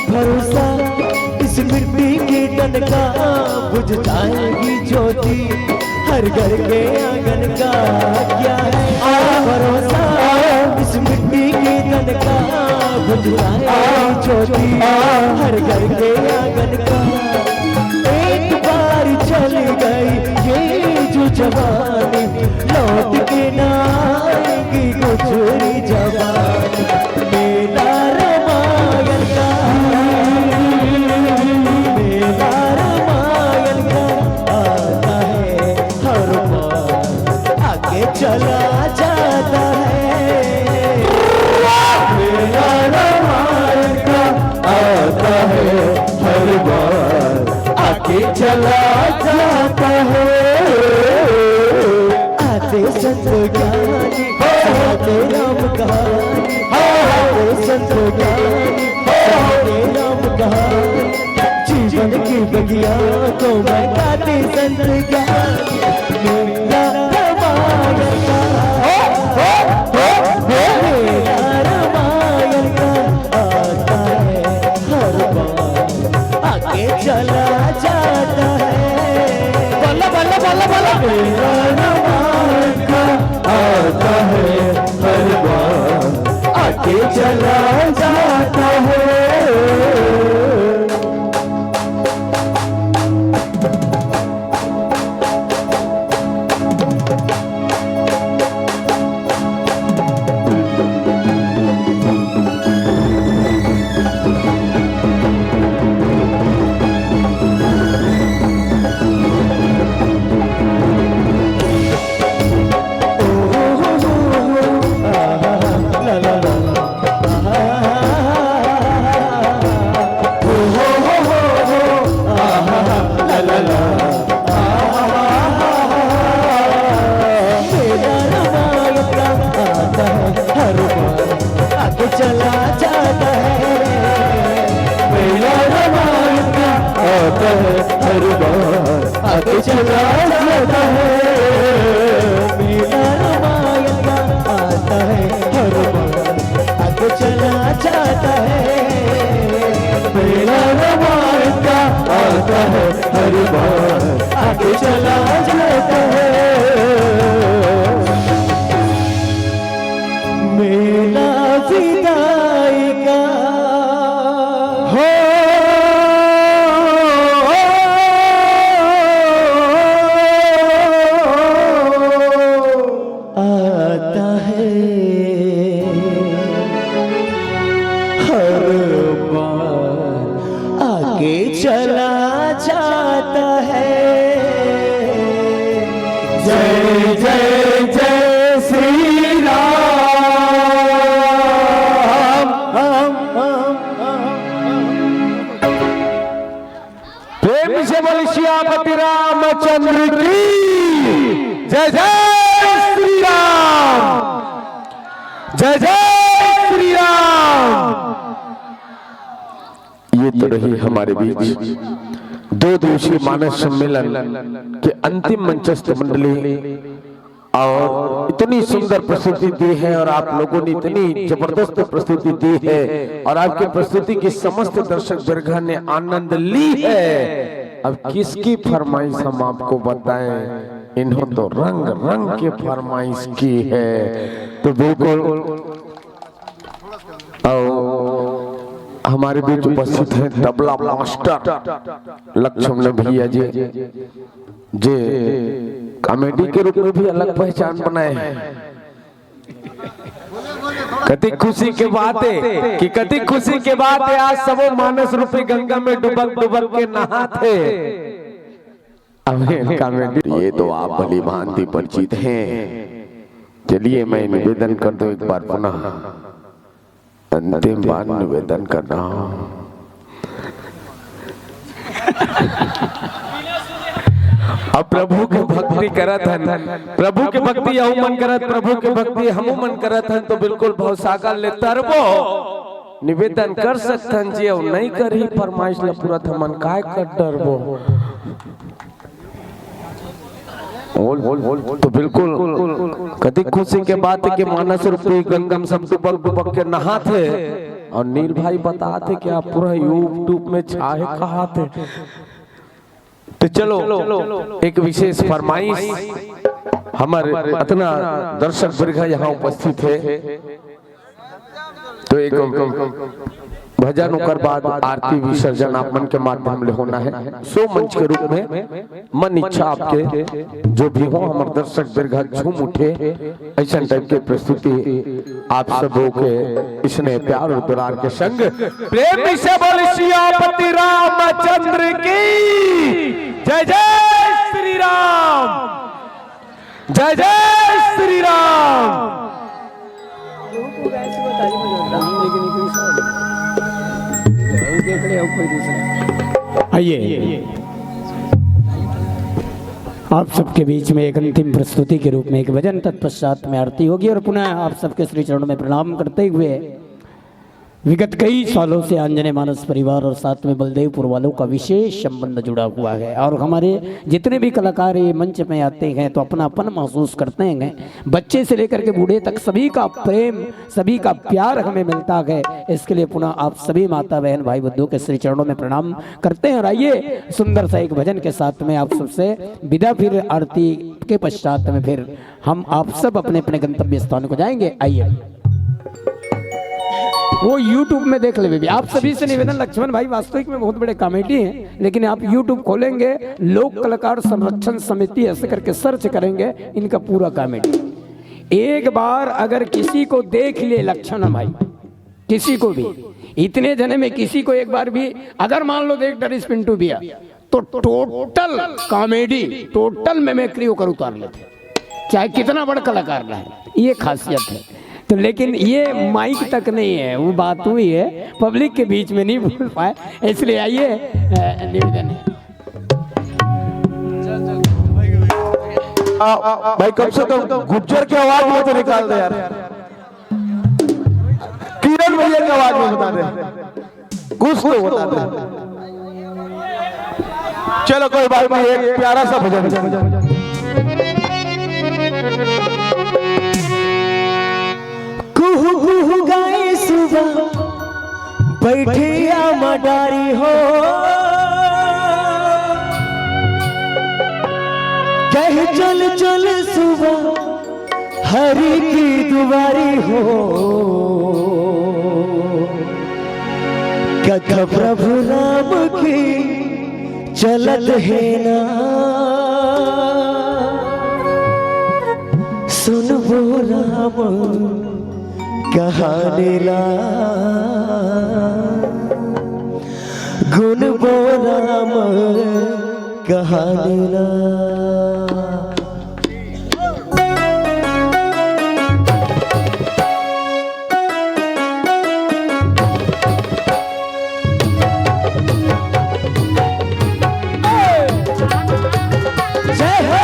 भरोसा इस मिट्टी के तन का, बुझ जाएगी ज्योति हर घर के आंगन का। क्या है भरोसा इस मिट्टी के तन का, बुझ जाएगी ज्योति हर घर के आंगन का। एक बार चली गई ये जो जवानी, लौट के ना आएगी कुछ भी जवानी। मेरा रामायण का, मेरा रामायण का आता है हर बार, आगे चला जाता है। मेरा रामायण का आता है हर बार, आगे चला जाता है। आते संत ज्ञानी, सुनाते राम कहानी। आते संत ज्ञानी, सुनाते राम कहानी। जीवन की बगिया को मैं गाते संत ज्ञानी। मेरा रामायण का, मेरा रामायण का आता है हर बार, आगे चला जाता है। बल्ला, बल्ला, बल्ला, बल्ला। मेरा रामायण का आता है हर बार, आगे चला जाता है। आता है हर बार, आके चला जाता है। मेला रमायण का आता है हर बार, आके चला जाता है। मेला रमायण का आता है हर बार, आके चला जाता है। मेला रमायण का आता है हर बार, आके चला जाता है। मेला विदाई का हो आता है हर बार, आके चला जाता है। जय जय जय श्री राम। प्रेम से बोल सियापति रामचंद्र की जय। जय श्री राम, जय जय श्री राम। ये तो रही हमारे बीच दो दिवसीय मानस सम्मेलन के अंतिम मंचस्थ मंडली, और इतनी सुंदर प्रस्तुति दी है और आप लोगों ने इतनी जबरदस्त प्रस्तुति दी है और आपकी प्रस्तुति की समस्त दर्शक वर्ग ने आनंद ली है। अब किसकी फरमाइश हम आपको बताएं, इन्हों तो रंग रंग की फरमाइश की है। तो बिल्कुल, और हमारे बीच उपस्थित हैं तबला मास्टर लक्ष्मण भैया जी, जे कॉमेडी के रूप में भी अलग पहचान बनाए हैं। कति खुशी के बात है कि कति खुशी के बात है, आज सबो मानस रूपी गंगा में डुबक डुबक के नहात हे। अब ये कॉमेडी, ये तो आप भली भांति परिचित हैं। चलिए, मैं निवेदन कर दूं एक बार पुनः, अंतिम बार निवेदन कर रहा हूँ। अब प्रभु के भक्ति करत हन, प्रभु के भक्ति अहू मन करत, प्रभु के भक्ति हमू मन करत हन, तो बिल्कुल भवसागर ले तरबो, निवेदन कर सकथन जी, अउ नई करही फरमाइश ल पूरा, त हमन काय कर डरबो। बोल, बोल, बोल, तो बिल्कुल कति खुशी के बात हे कि मानस रूपी गंगा में सब डुबक डुबक के नहात हे और नील भाई बतात हे कि आप पूरा YouTube में छाए कहात हे। तो चलो, एक विशेष फरमाइश, हमर अतना दर्शक वर्ग यहाँ उपस्थित हे, तो एक भजन, ओकर बाद आरती विसर्जन आप मन के माध्यम ले होना हे। सो मंच के रूप में मन इच्छा आपके जो भी हो, हमर दर्शक वर्ग झूम उठे, ऐसन टाइप के प्रस्तुति आप सबो के स्नेह, प्यार और दुलार के संग प्रेम से बोल सियापति रामचंद्र की जय। जय श्री राम, जय जय श्री राम। आइए, आप सबके बीच में एक अंतिम प्रस्तुति के रूप में एक भजन, तत्पश्चात में आरती होगी और पुनः आप सबके श्री चरणों में प्रणाम करते हुए विगत कई सालों से आंजनेय मानस परिवार और साथ में बलदेवपुर वालों का विशेष संबंध जुड़ा हुआ है और हमारे जितने भी कलाकार ये मंच में आते हैं तो अपनापन महसूस करते हैं। बच्चे से लेकर के बूढ़े तक सभी का प्रेम, सभी का प्यार हमें मिलता है। इसके लिए पुनः आप सभी माता, बहन, भाई, बंधु के श्री चरणों में प्रणाम करते हैं। और आइए, सुंदर सा एक भजन के साथ में आप सबसे विदा, फिर आरती के पश्चात में फिर हम आप सब अपने अपने गंतव्य स्थान को जाएंगे। आइए, वो YouTube में देख ले बेबी। आप सभी से निवेदन, लक्ष्मण भाई वास्तविक में बहुत बड़े कॉमेडी हैं, लेकिन आप YouTube खोलेंगे, लोक कलाकार संरक्षण समिति ऐसे करके सर्च करेंगे, इनका पूरा कॉमेडी। एक बार अगर किसी को देख लिए लक्ष्मण भाई, किसी को भी, इतने जने में किसी को एक बार भी अगर मान लो देख डरिस पिंटू भैया, तो टोटल कॉमेडी, टोटल मिमिक्री ओकर उतार लेथे, चाहे कितना बड़ा कलाकार रहे, ये खासियत है। तो लेकिन ये माइक तक नहीं है, वो बात हुई है, पब्लिक के बीच में नहीं बोल पाए, इसलिए आइए, अ, निवेदन है। आ, भाई, कम से कम गुज्जर की आवाज में तो निकाल दे यार, किरण भैया की आवाज में बता दे, कुछ तो बता दे। चलो कोई बात नहीं, एक प्यारा सा भजन। कुहू कुहू गाए सुबह, बैठे आमा डारी हो। कहे चल चल सुबह, हरि की दुआरी हो। कथा प्रभु राम की चलत हे ना, सुनबो राम कहानी ला, गुनबो राम कहानी ला। जय हो।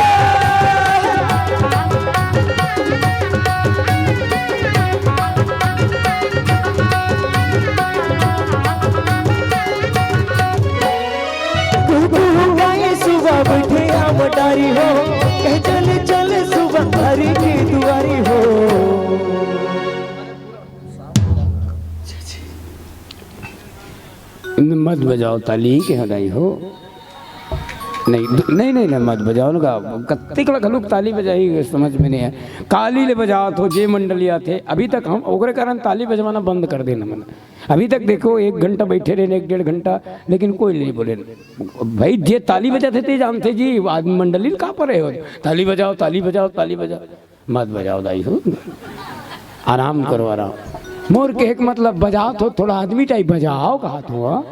कुहू कुहू गाए सुबह, बैठे आम डारी हो। कहे चल चल सुबह, हरि की दुआरी हो। मत बजाओ ताली, के हदाई हो। नहीं, दु-, नहीं, नहीं, नहीं, मत बजाओ ना। कत्ते कला घलुक ताली बजाई, समझ में नहीं है। काली ले बजाओ तो जे मंडली आथे, अभी तक हम ओकरे कारण ताली बजवाना बंद कर देना मन। अभी तक देखो, एक घंटा बैठे रहे, एक डेढ़ घंटा, लेकिन कोई नहीं बोले। भाई, जे ताली बजाथे ते जानथे जी, आदमी मंडली का परे हो, ताली बजाओ, ताली बजाओ, ताली बजाओ। मत बजाओ दाई हो, आराम करो, आराम। मोर कहे के मतलब, बजाओ तो थोड़ा आदमी टाइप बजाओ, कहा तो।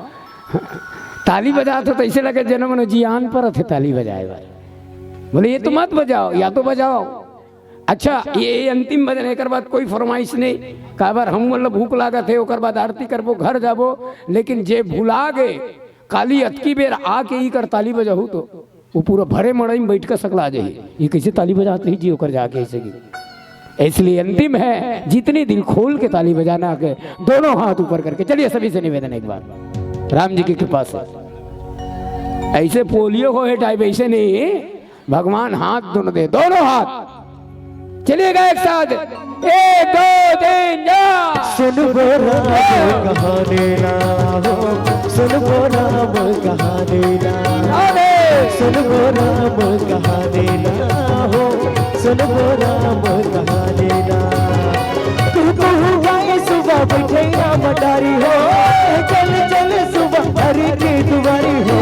ताली बजाओ तो ऐसे लगे जन्म न जियान पर थे ताली बजाए वाले। बोले, ये तो मत बजाओ, या तो बजाओ। अच्छा, ये अंतिम भजन, एक बात कोई फरमाइश नहीं, काबर हम मतलब भूख लागत है, ओकर बाद आरती करबो, घर जाबो, लेकिन जे भुला गए, काली अतकी बेर आके ई कर ताली बजाहू तो वो पूरा भरे मड़ई में बैठ के सकला जाही। ये कैसे ताली बजात रही जी, ओकर जाके ऐसे की। इसलिए अंतिम है, जितनी दिल खोल के ताली बजाना के, दोनों हाथ ऊपर करके। चलिए सभी से निवेदन एक बार, राम जी की कृपा से। ऐसे पोलियो को है टाइप, ऐसे नहीं, भगवान हाथ दोनों दे, दोनों हाथ। चलिएगा एक साथ, एक, दो, तीन, जा। सुन वो राम कहानी ना हो, सुन वो राम कहानी ना। अरे। सुन वो राम कहानी ना हो, सुन वो राम कहानी ना। कुहू कुहू गाए सुबह, बैठे आम डारी हो। चल चल सुबह, हरि की दुआरी हो।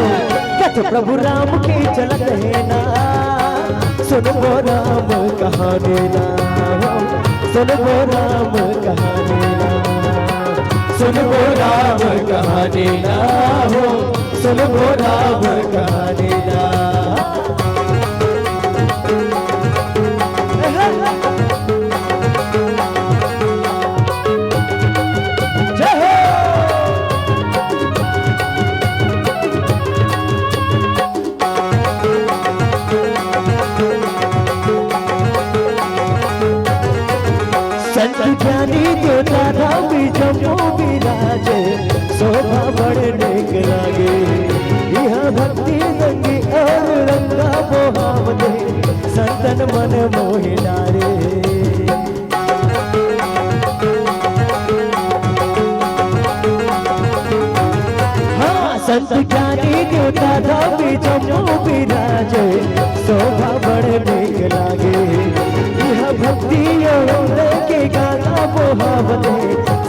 कथा प्रभु राम की चलत हे ना। सुन वो राम कहानी ना हो, सुन वो राम कहानी ना। सुन वो राम कहानी ना हो, सुन वो राम कहानी ना। जय हो। संत ज्ञानी देवता धाम जम्मू विराजे, शोभा बड़ नेक लागे। इहाँ भक्ति रंगी और रंगा मोहावते, संतन मन मोहि डारे। हाँ, संत ज्ञानी देवता धाम जम्मू विराजे, शोभा बड़ नीक लागे। यह भक्ति और के गाना मोहावते,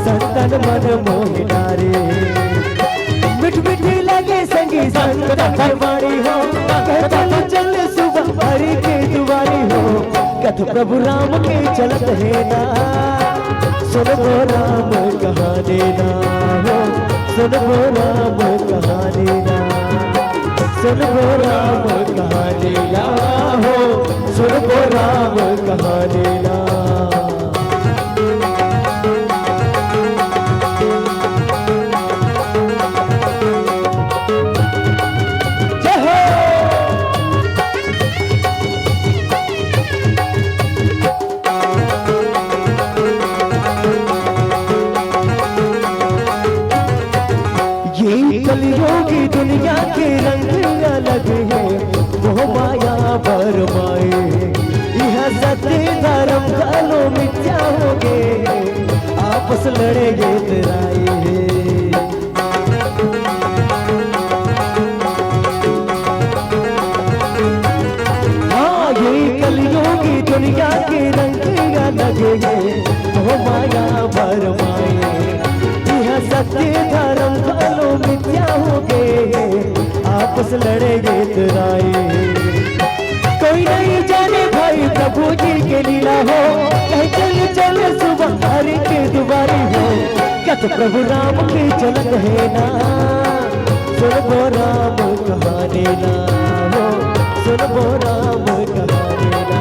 संतन मन मोहि डारे। मिठ मिठ लागे संगी संत के वाणी हो, कहे चल चल सुबह हरि के दुआरी हो। कथा प्रभु राम के चलत हे ना, सुनबो राम कहानी ना हो, सुनबो राम कहानी ना, सुनबो राम कहानी ना हो, सुनबो राम कहानी ना। जय हो। बस लड़े ये तराई हे। हाँ, ये कलयुगी दुनिया के रंग अलग हे, मोह माया भरमाए। इहाँ सत्य धर्म घलो मिथ्या हो गे हे, आपस लड़े ये तराई हे। कोई नहीं जाने भाई प्रभु जी के लीला हो, कहे चल चल सुबह हरि के दुआरी हो। कथ प्रभु राम के चलत हे ना, सुनबो राम कहानी ना हो, सुनबो राम कहानी ना।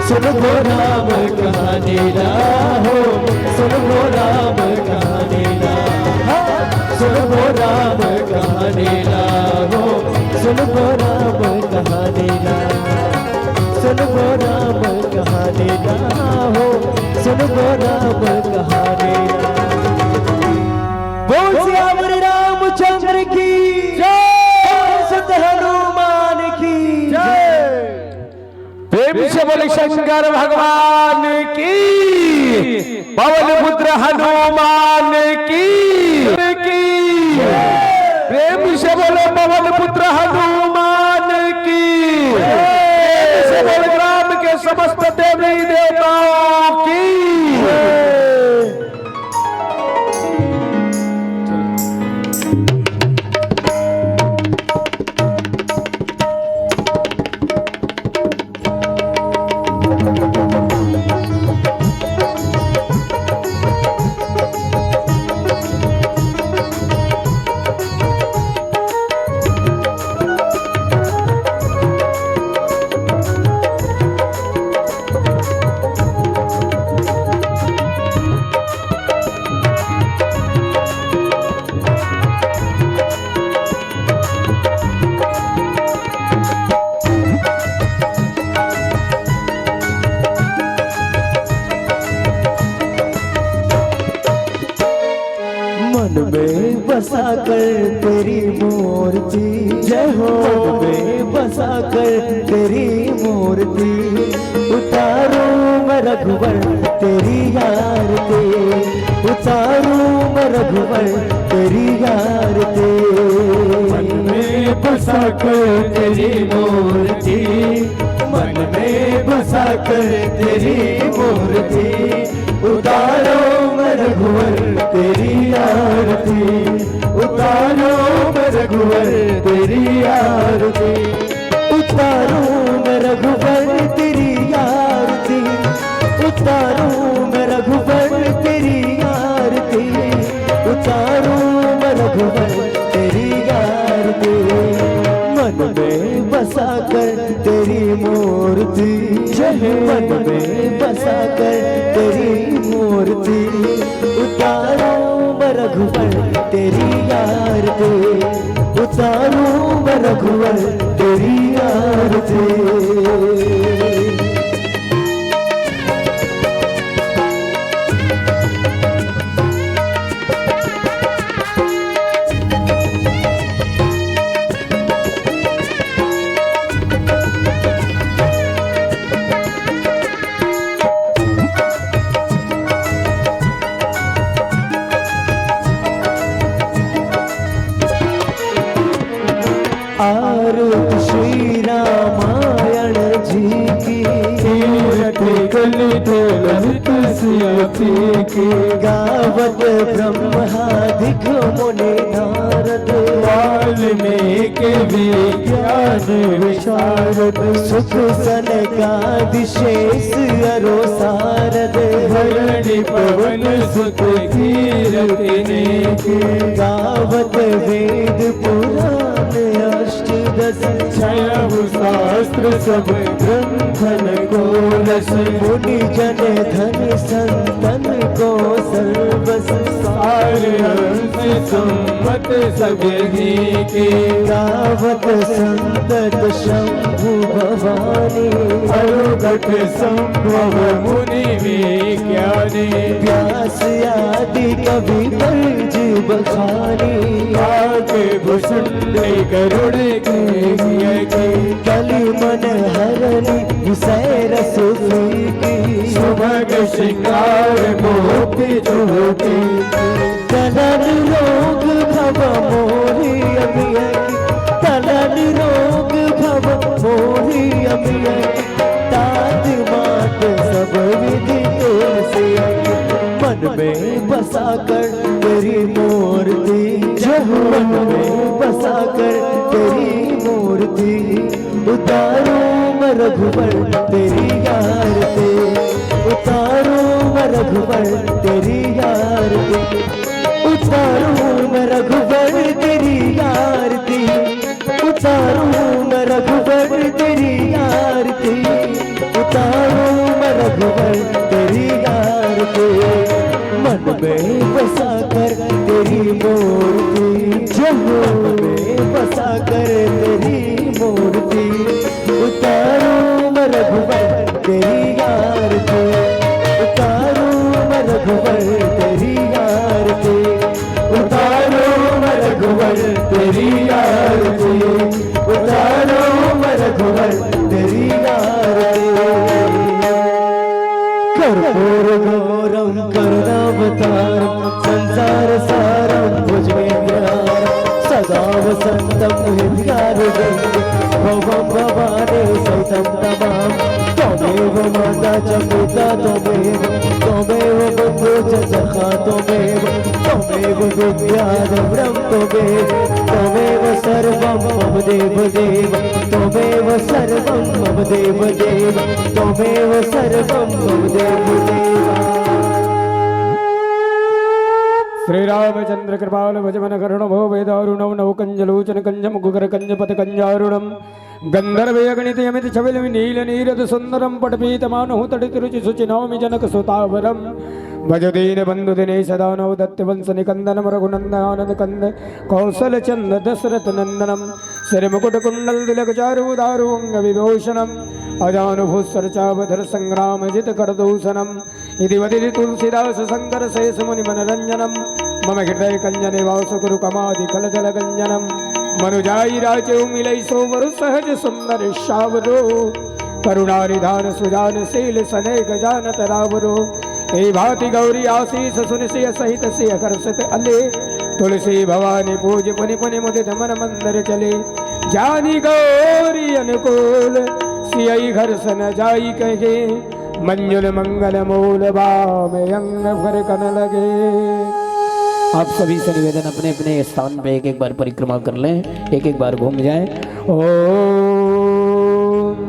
सुनबो राम कहानी ना हो, सुनबो राम कहानी ना। हाँ, सुनबो राम कहानी ना हो, सुनबो राम कहानी ना। सुनबो राम कहानी ना हो, सुनबो राम कहानी ना। बोल सियावर रामचंद्र की जय। बोल सत हनुमान की जय। प्रेम से बोले शंकर भगवान की, पवन पुत्र हनुमान की, की। प्रेम से बोले पवन पुत्र हनुमान की। प्रेम से बोले ग्राम के समस्त देवी देवताओं की। मन में बसा कर तेरी मूर्ति, जय हो। मन में बसा कर तेरी मूर्ति, उतारूं मैं रघुवर तेरी आरती, उतारूं मैं रघुवर तेरी आरती। मन में बसा कर तेरी मूर्ति, मन में बसा कर तेरी मूर्ति, उतारूं मैं रघुवर तेरी आरती, उतारूं मैं रघुवर तेरी आरती। उतारूं मैं रघुवर तेरी आरती, उतारूं मैं रघुवर तेरी आरती, उतारूं मैं रघुवर तेरी आरती। मन में बसा कर तेरी मूर्ति, मन में बसा कर तेरी मूर्ति, उतारूं मैं रघुवर तेरी आरती, उतारूं मैं रघुवर तेरी आरती। आरती श्री रामायण जी की। तीरथ कलित ललित सिया पी की। गावत ब्रह्मादिक मुनि नारद। वाल्मीकि विज्ञान विशारद। सुत सनकादि शेष अरो सारद। धरणी पवन सुत कीरति नेक। गावत वेद पुराण अष्ट दस। छयहु शास्त्र सब ग्रंथन को रस। मुनि जन धन संतन को सर्वस। सार अंश सम्मत सब ही के। गावत संतत शंभु भवानी। अरुगत संभव मुनि विज्ञानी। व्यास आदि कवि बंज बखानी। काग भुसुंडी गरुड़ के यज्ञ। कलि मन हरनी विषय रस फीकी। सुभग श्रृंगार मोह झूठी। तलन रोग भव मोहि अमियकी, तलन रोग भव मोहि अमियकी, तात मात सब विधि तुलसी। मन में बसा कर तेरी मूर्ति, जब मन में बसा कर तेरी मूर्ति, उतारूं मैं रघुवर तेरी आरती, उतारूं मैं रघुवर तेरी आरती, उतारूं मैं रघुवर तेरी आरती, उतारूं मैं रघुवर तेरी आरती, उतारूं मैं रघुवर तेरी आरती। मन में बसा कर तेरी मूर्ति, जब मन में बसा कर तेरी मूर्ति, उतारूं मैं रघुवर तेरी आरती, उतारूं मैं रघुवर तेरी आरती, उतारूं मैं रघुवर तेरी आरती, उतारूं मैं रघुवर तेरी आरती। कर्पूर गौरम करुणावतारम संसार सारम भुजगेंद्रहारम सदा वसंतम हृदयारविंदे भवम भवानी सहितम नमामि। त्वमेव माता च पिता त्वमेव, त्वमेव बंधु च सखा त्वमेव, त्वमेव विद्या द्रविणम त्वमेव, त्वमेव सर्वम मम देव देव, त्वमेव सर्वम मम देव देव, त्वमेव सर्वम मम देव देव। श्री रामचंद्र कृपाल भजमन करुण भव वेदारुणव नव कंज लोचन कंज मुख कर कंज पद कंजारुणम गंधर्व यगणित यमित छविल नील नीरद सुंदरम पटपीत मानहु तड़ित रुचि सुचि नवमि जनक सुतावरम। भज दीन बंधु दिनेश दानव दत्त वंश निकंदनम रघुनंदन आनंद कंद कौशल चंद दशरथ नंदनम। श्री मुकुट कुंडल तिलक चारु दारु अंग विभूषणम। अजानु भूषण चाप धर संग्राम जित कर दूषणम। इति वदित तुलसीदास शंकर शेष मुनि मनरंजनम। मम हृदय कंजन निवास कुरु कमादि कलदल गंजनम। मनुजाई राजेउ मिलई सोवरु सहज सुंदर सावरो। करुणा निधान सुजान शील सनेक जानत रावरो। ए भांति गौरी आशीष सुनि सिय सहित सिय हर्षित अले। तुलसी भवानी पूज पुनि पुनि मुदित मन मंदिर चले। जानी गौरी अनुकूल सियई घर सन जाई कहे। मंजुल मंगल मूल बाम अंग फरकन लगे। आप सभी से निवेदन, अपने अपने स्थान पे एक एक बार परिक्रमा कर लें, एक एक बार घूम जाएं। ओम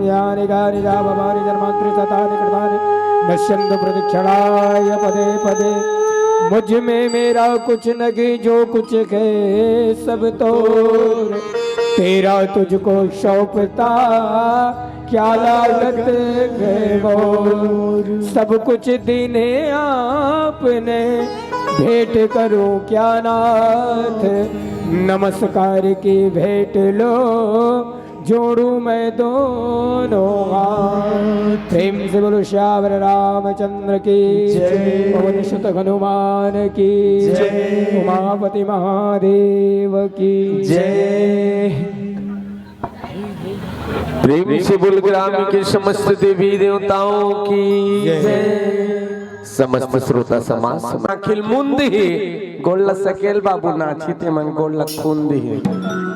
यानि कानि च पापानि जन्मांतरे सतानि कृतानि नश्यंतु प्रतिक्षणाय पदे पदे। मुझ में मेरा कुछ नहीं, जो कुछ है सब तोर, तेरा तुझको सौंपता क्या लागत है मोर। सब कुछ दीन्हे आपने, भेंट करूं क्या नाथ, नमस्कार की भेंट लो, जोड़ूं मैं दोनों हाथ। प्रेम से बोलो सियावर रामचंद्र की जय। पवन सुत हनुमान की जय। उमापति महादेव की जय। प्रेम से बोल ग्राम के समस्त देवी देवताओं की जय। जय। समस्त श्रोता समाज, सम- अखिल मुंद ही गोल्ला सकेल बाबू नाची ते मन गोल्ला खून दी है,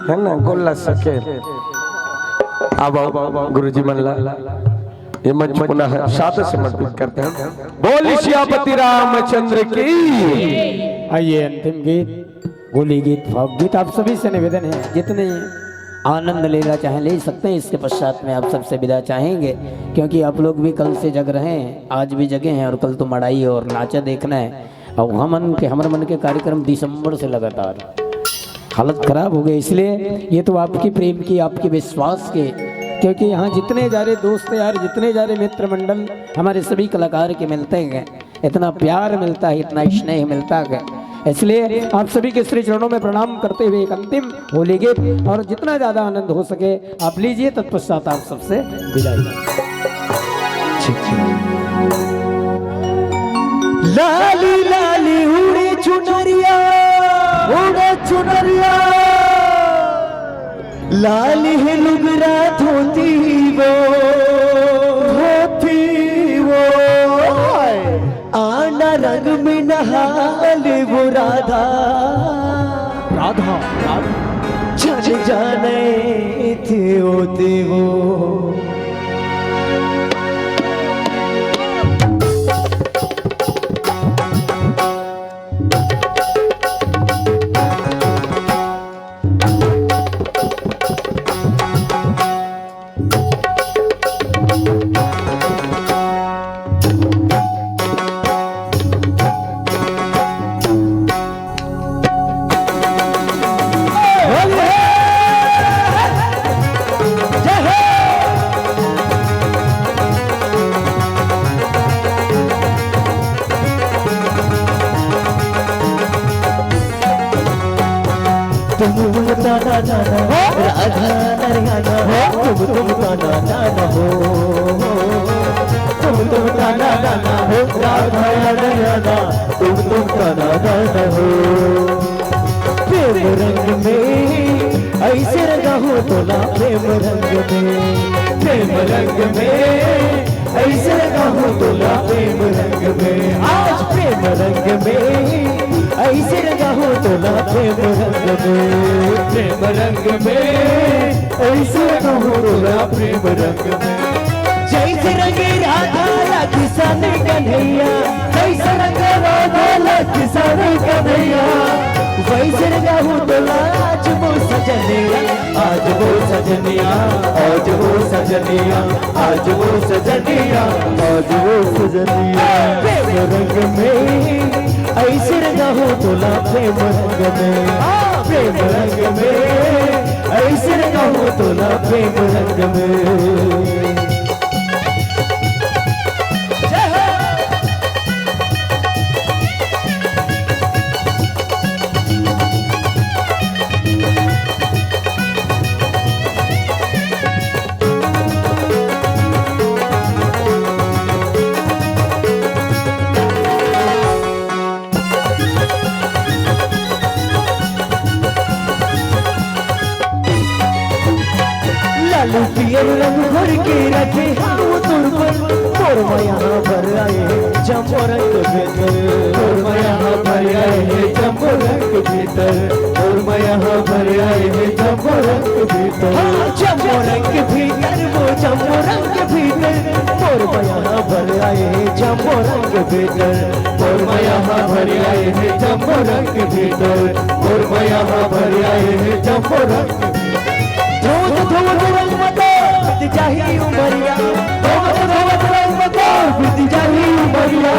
है ना, गोल्ला सकेल। अब आओ गुरुजी मन ला ये मंच पुनः सादर समर्पित करते हैं। बोल सियापति रामचंद्र की। आइए अंतिम गीत। होली गीत, फाग गीत, आप सभी से निवेदन है, जितने आनंद लेना चाहें, ले सकते हैं। इसके पश्चात में आप सबसे विदा चाहेंगे, क्योंकि आप लोग भी कल से जग रहे हैं, आज भी जगे हैं और कल तो मड़ाई और नाचा देखना है। अब हमन के, हमर मन के कार्यक्रम दिसंबर से लगातार हालत खराब हो गई, इसलिए ये तो आपकी प्रेम की, आपके विश्वास के, क्योंकि यहाँ जितने सारे दोस्त यार, जितने सारे मित्र मंडल हमारे सभी कलाकार के मिलते हैं, इतना प्यार मिलता है, इतना स्नेह मिलता है। इसलिए आप सभी के श्री चरणों में प्रणाम करते हुए एक अंतिम होली गीत, और जितना ज्यादा आनंद हो सके आप लीजिए, तत्पश्चात आप सबसे विदाई। लाली लाली उड़े चुनरिया, उड़े चुनरिया, लाली है लुगरा धोती वो, धोती वो। हाय। आना रंग में नहा लेबो राधा। राधा, राधा। झन जाने थे ओ देवो। तुम तुम ताना ताना हो, राधा नरियाना हो, तुम तुम ताना ताना हो। तुम तुम ताना ताना हो, राधा नरियाना, तुम तुम ताना ताना हो। प्रेम रंग में ऐसे रंगा हो तोला, प्रेम रंग में, प्रेम रंग में ऐसे रंगा हो तोला प्रेम रंग में, आज प्रेम रंग में। ऐसे रंगा हो तोला प्रेम रंग में, प्रेम रंग में। ऐसे रंगा हो तोला प्रेम रंग में। जैसे रंगे राधा ला किशन कन्हैया, जैसे रंगे राधा ला किशन कन्हैया, वैसे रंगा हो तोला आज वो सजनिया, आज वो सजनिया, आज वो सजनिया। आज वो सजनिया, आज वो सजनिया। प्रेम रंग में ऐसे रंगा हो तोला प्रेम रंग में, प्रेम रंग में ऐसे रंगा हो तोला प्रेम रंग में। जय हो। लालू पियर रंग घोर के रखे हाथ तोर पर, तोर मया भर आए जम्बो रंग भीतर, तोर मया भर आए जम्बो रंग भीतर, तोर मया भर आए जम्बो रंग भीतर। हाँ, जम्बो रंग भीतर, वो जम्बो रंग भीतर, मोर मया भर आए हे जम्बो रंग भीतर, मोर मया भर आए हे जम्बो रंग भीतर, मोर मया भर आए हे जम्बो रंग भीतर। धोवत धोवत रंग मतो बीत जाही उमरिया, धोवत धोवत रंग मतो बीत जाही उमरिया।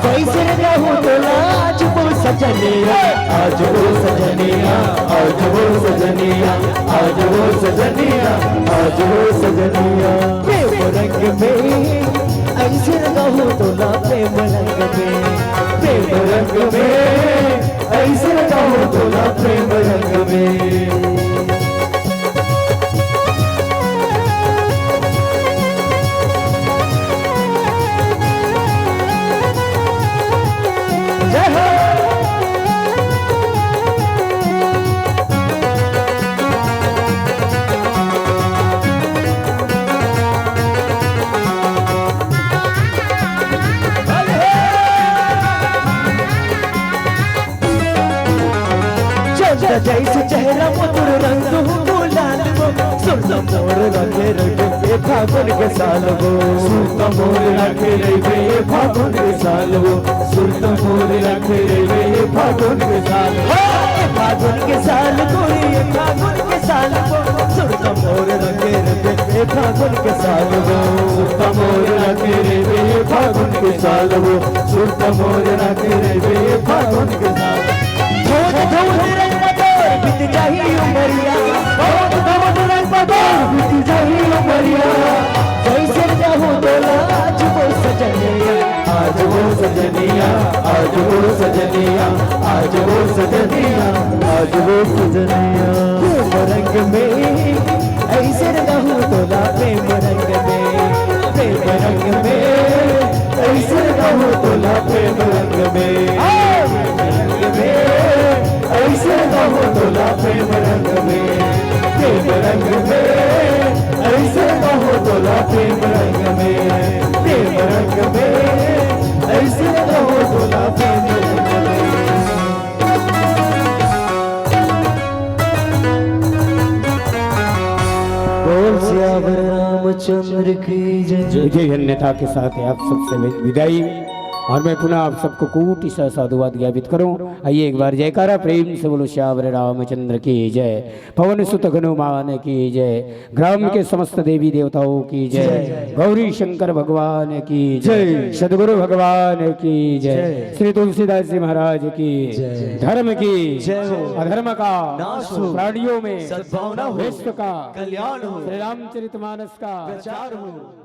वैसे रंगा हो तोला आज वो सजनिया, आज वो सजनिया, आज वो सजनिया, आज वो सजनिया, आज वो सजनिया। प्रेम रंग में ऐसे रंगा हो तोला प्रेम रंग में, प्रेम रंग में ऐसे रंगा हो तोला प्रेम रंग में। जय हो। चंदा जैसे चेहरा मधुर रंग हो गुलाल वो, सुरता मोर रखे रहिबे ये फागुन के साल वो, सुरता मोर रखे रहिबे ये फागुन के साल वो, सुरता मोर रखे रहिबे ये फागुन के साल। हाँ, ये फागुन के साल गोरी, ये फागुन के साल वो, सुरता मोर रखे रहिबे ये फागुन के साल वो, सुरता मोर रखे रहिबे ये फागुन के साल वो, सुरता मोर रखे रहिबे ये फागुन के साल। धोवत धोवत रंग मतो बीत जाही उमरिया, धोवत धोवत रंग मतो बीत जाही उमरिया। वैसे रंगा हो तोला आज वो सजनिया, आज वो सजनिया, आज वो सजनिया, आज वो सजनिया, आज वो सजनिया। प्रेम रंग में ऐसे रंगा हो तोला प्रेम रंग में, प्रेम रंग में ऐसे रंगा हो तोला प्रेम रंग में, प्रेम रंग में ऐसे रंगा हो तोला प्रेम रंग में, प्रेम रंग में ऐसे रंगा हो तोला प्रेम रंग में, प्रेम रंग में ऐसे रंगा हो तोला जय, धन्यता के साथ आप सबसे विदाई। और मैं पुनः आप सबको कोटि सा साधुवाद ज्ञापित करूं। आइए, एक बार जयकारा प्रेम से बोलो, सियावर रामचंद्र की जय, पवन सुत हनुमान की जय, ग्राम के समस्त देवी देवताओं की जय, गौरी शंकर भगवान की जय, सदगुरु भगवान की जय, श्री तुलसीदास जी महाराज की जय। धर्म की जय हो। अधर्म का नाश हो। प्राणियों में सद्भावना हो। विश्व का कल्याण हो। श्री रामचरितमानस का प्रचार हो।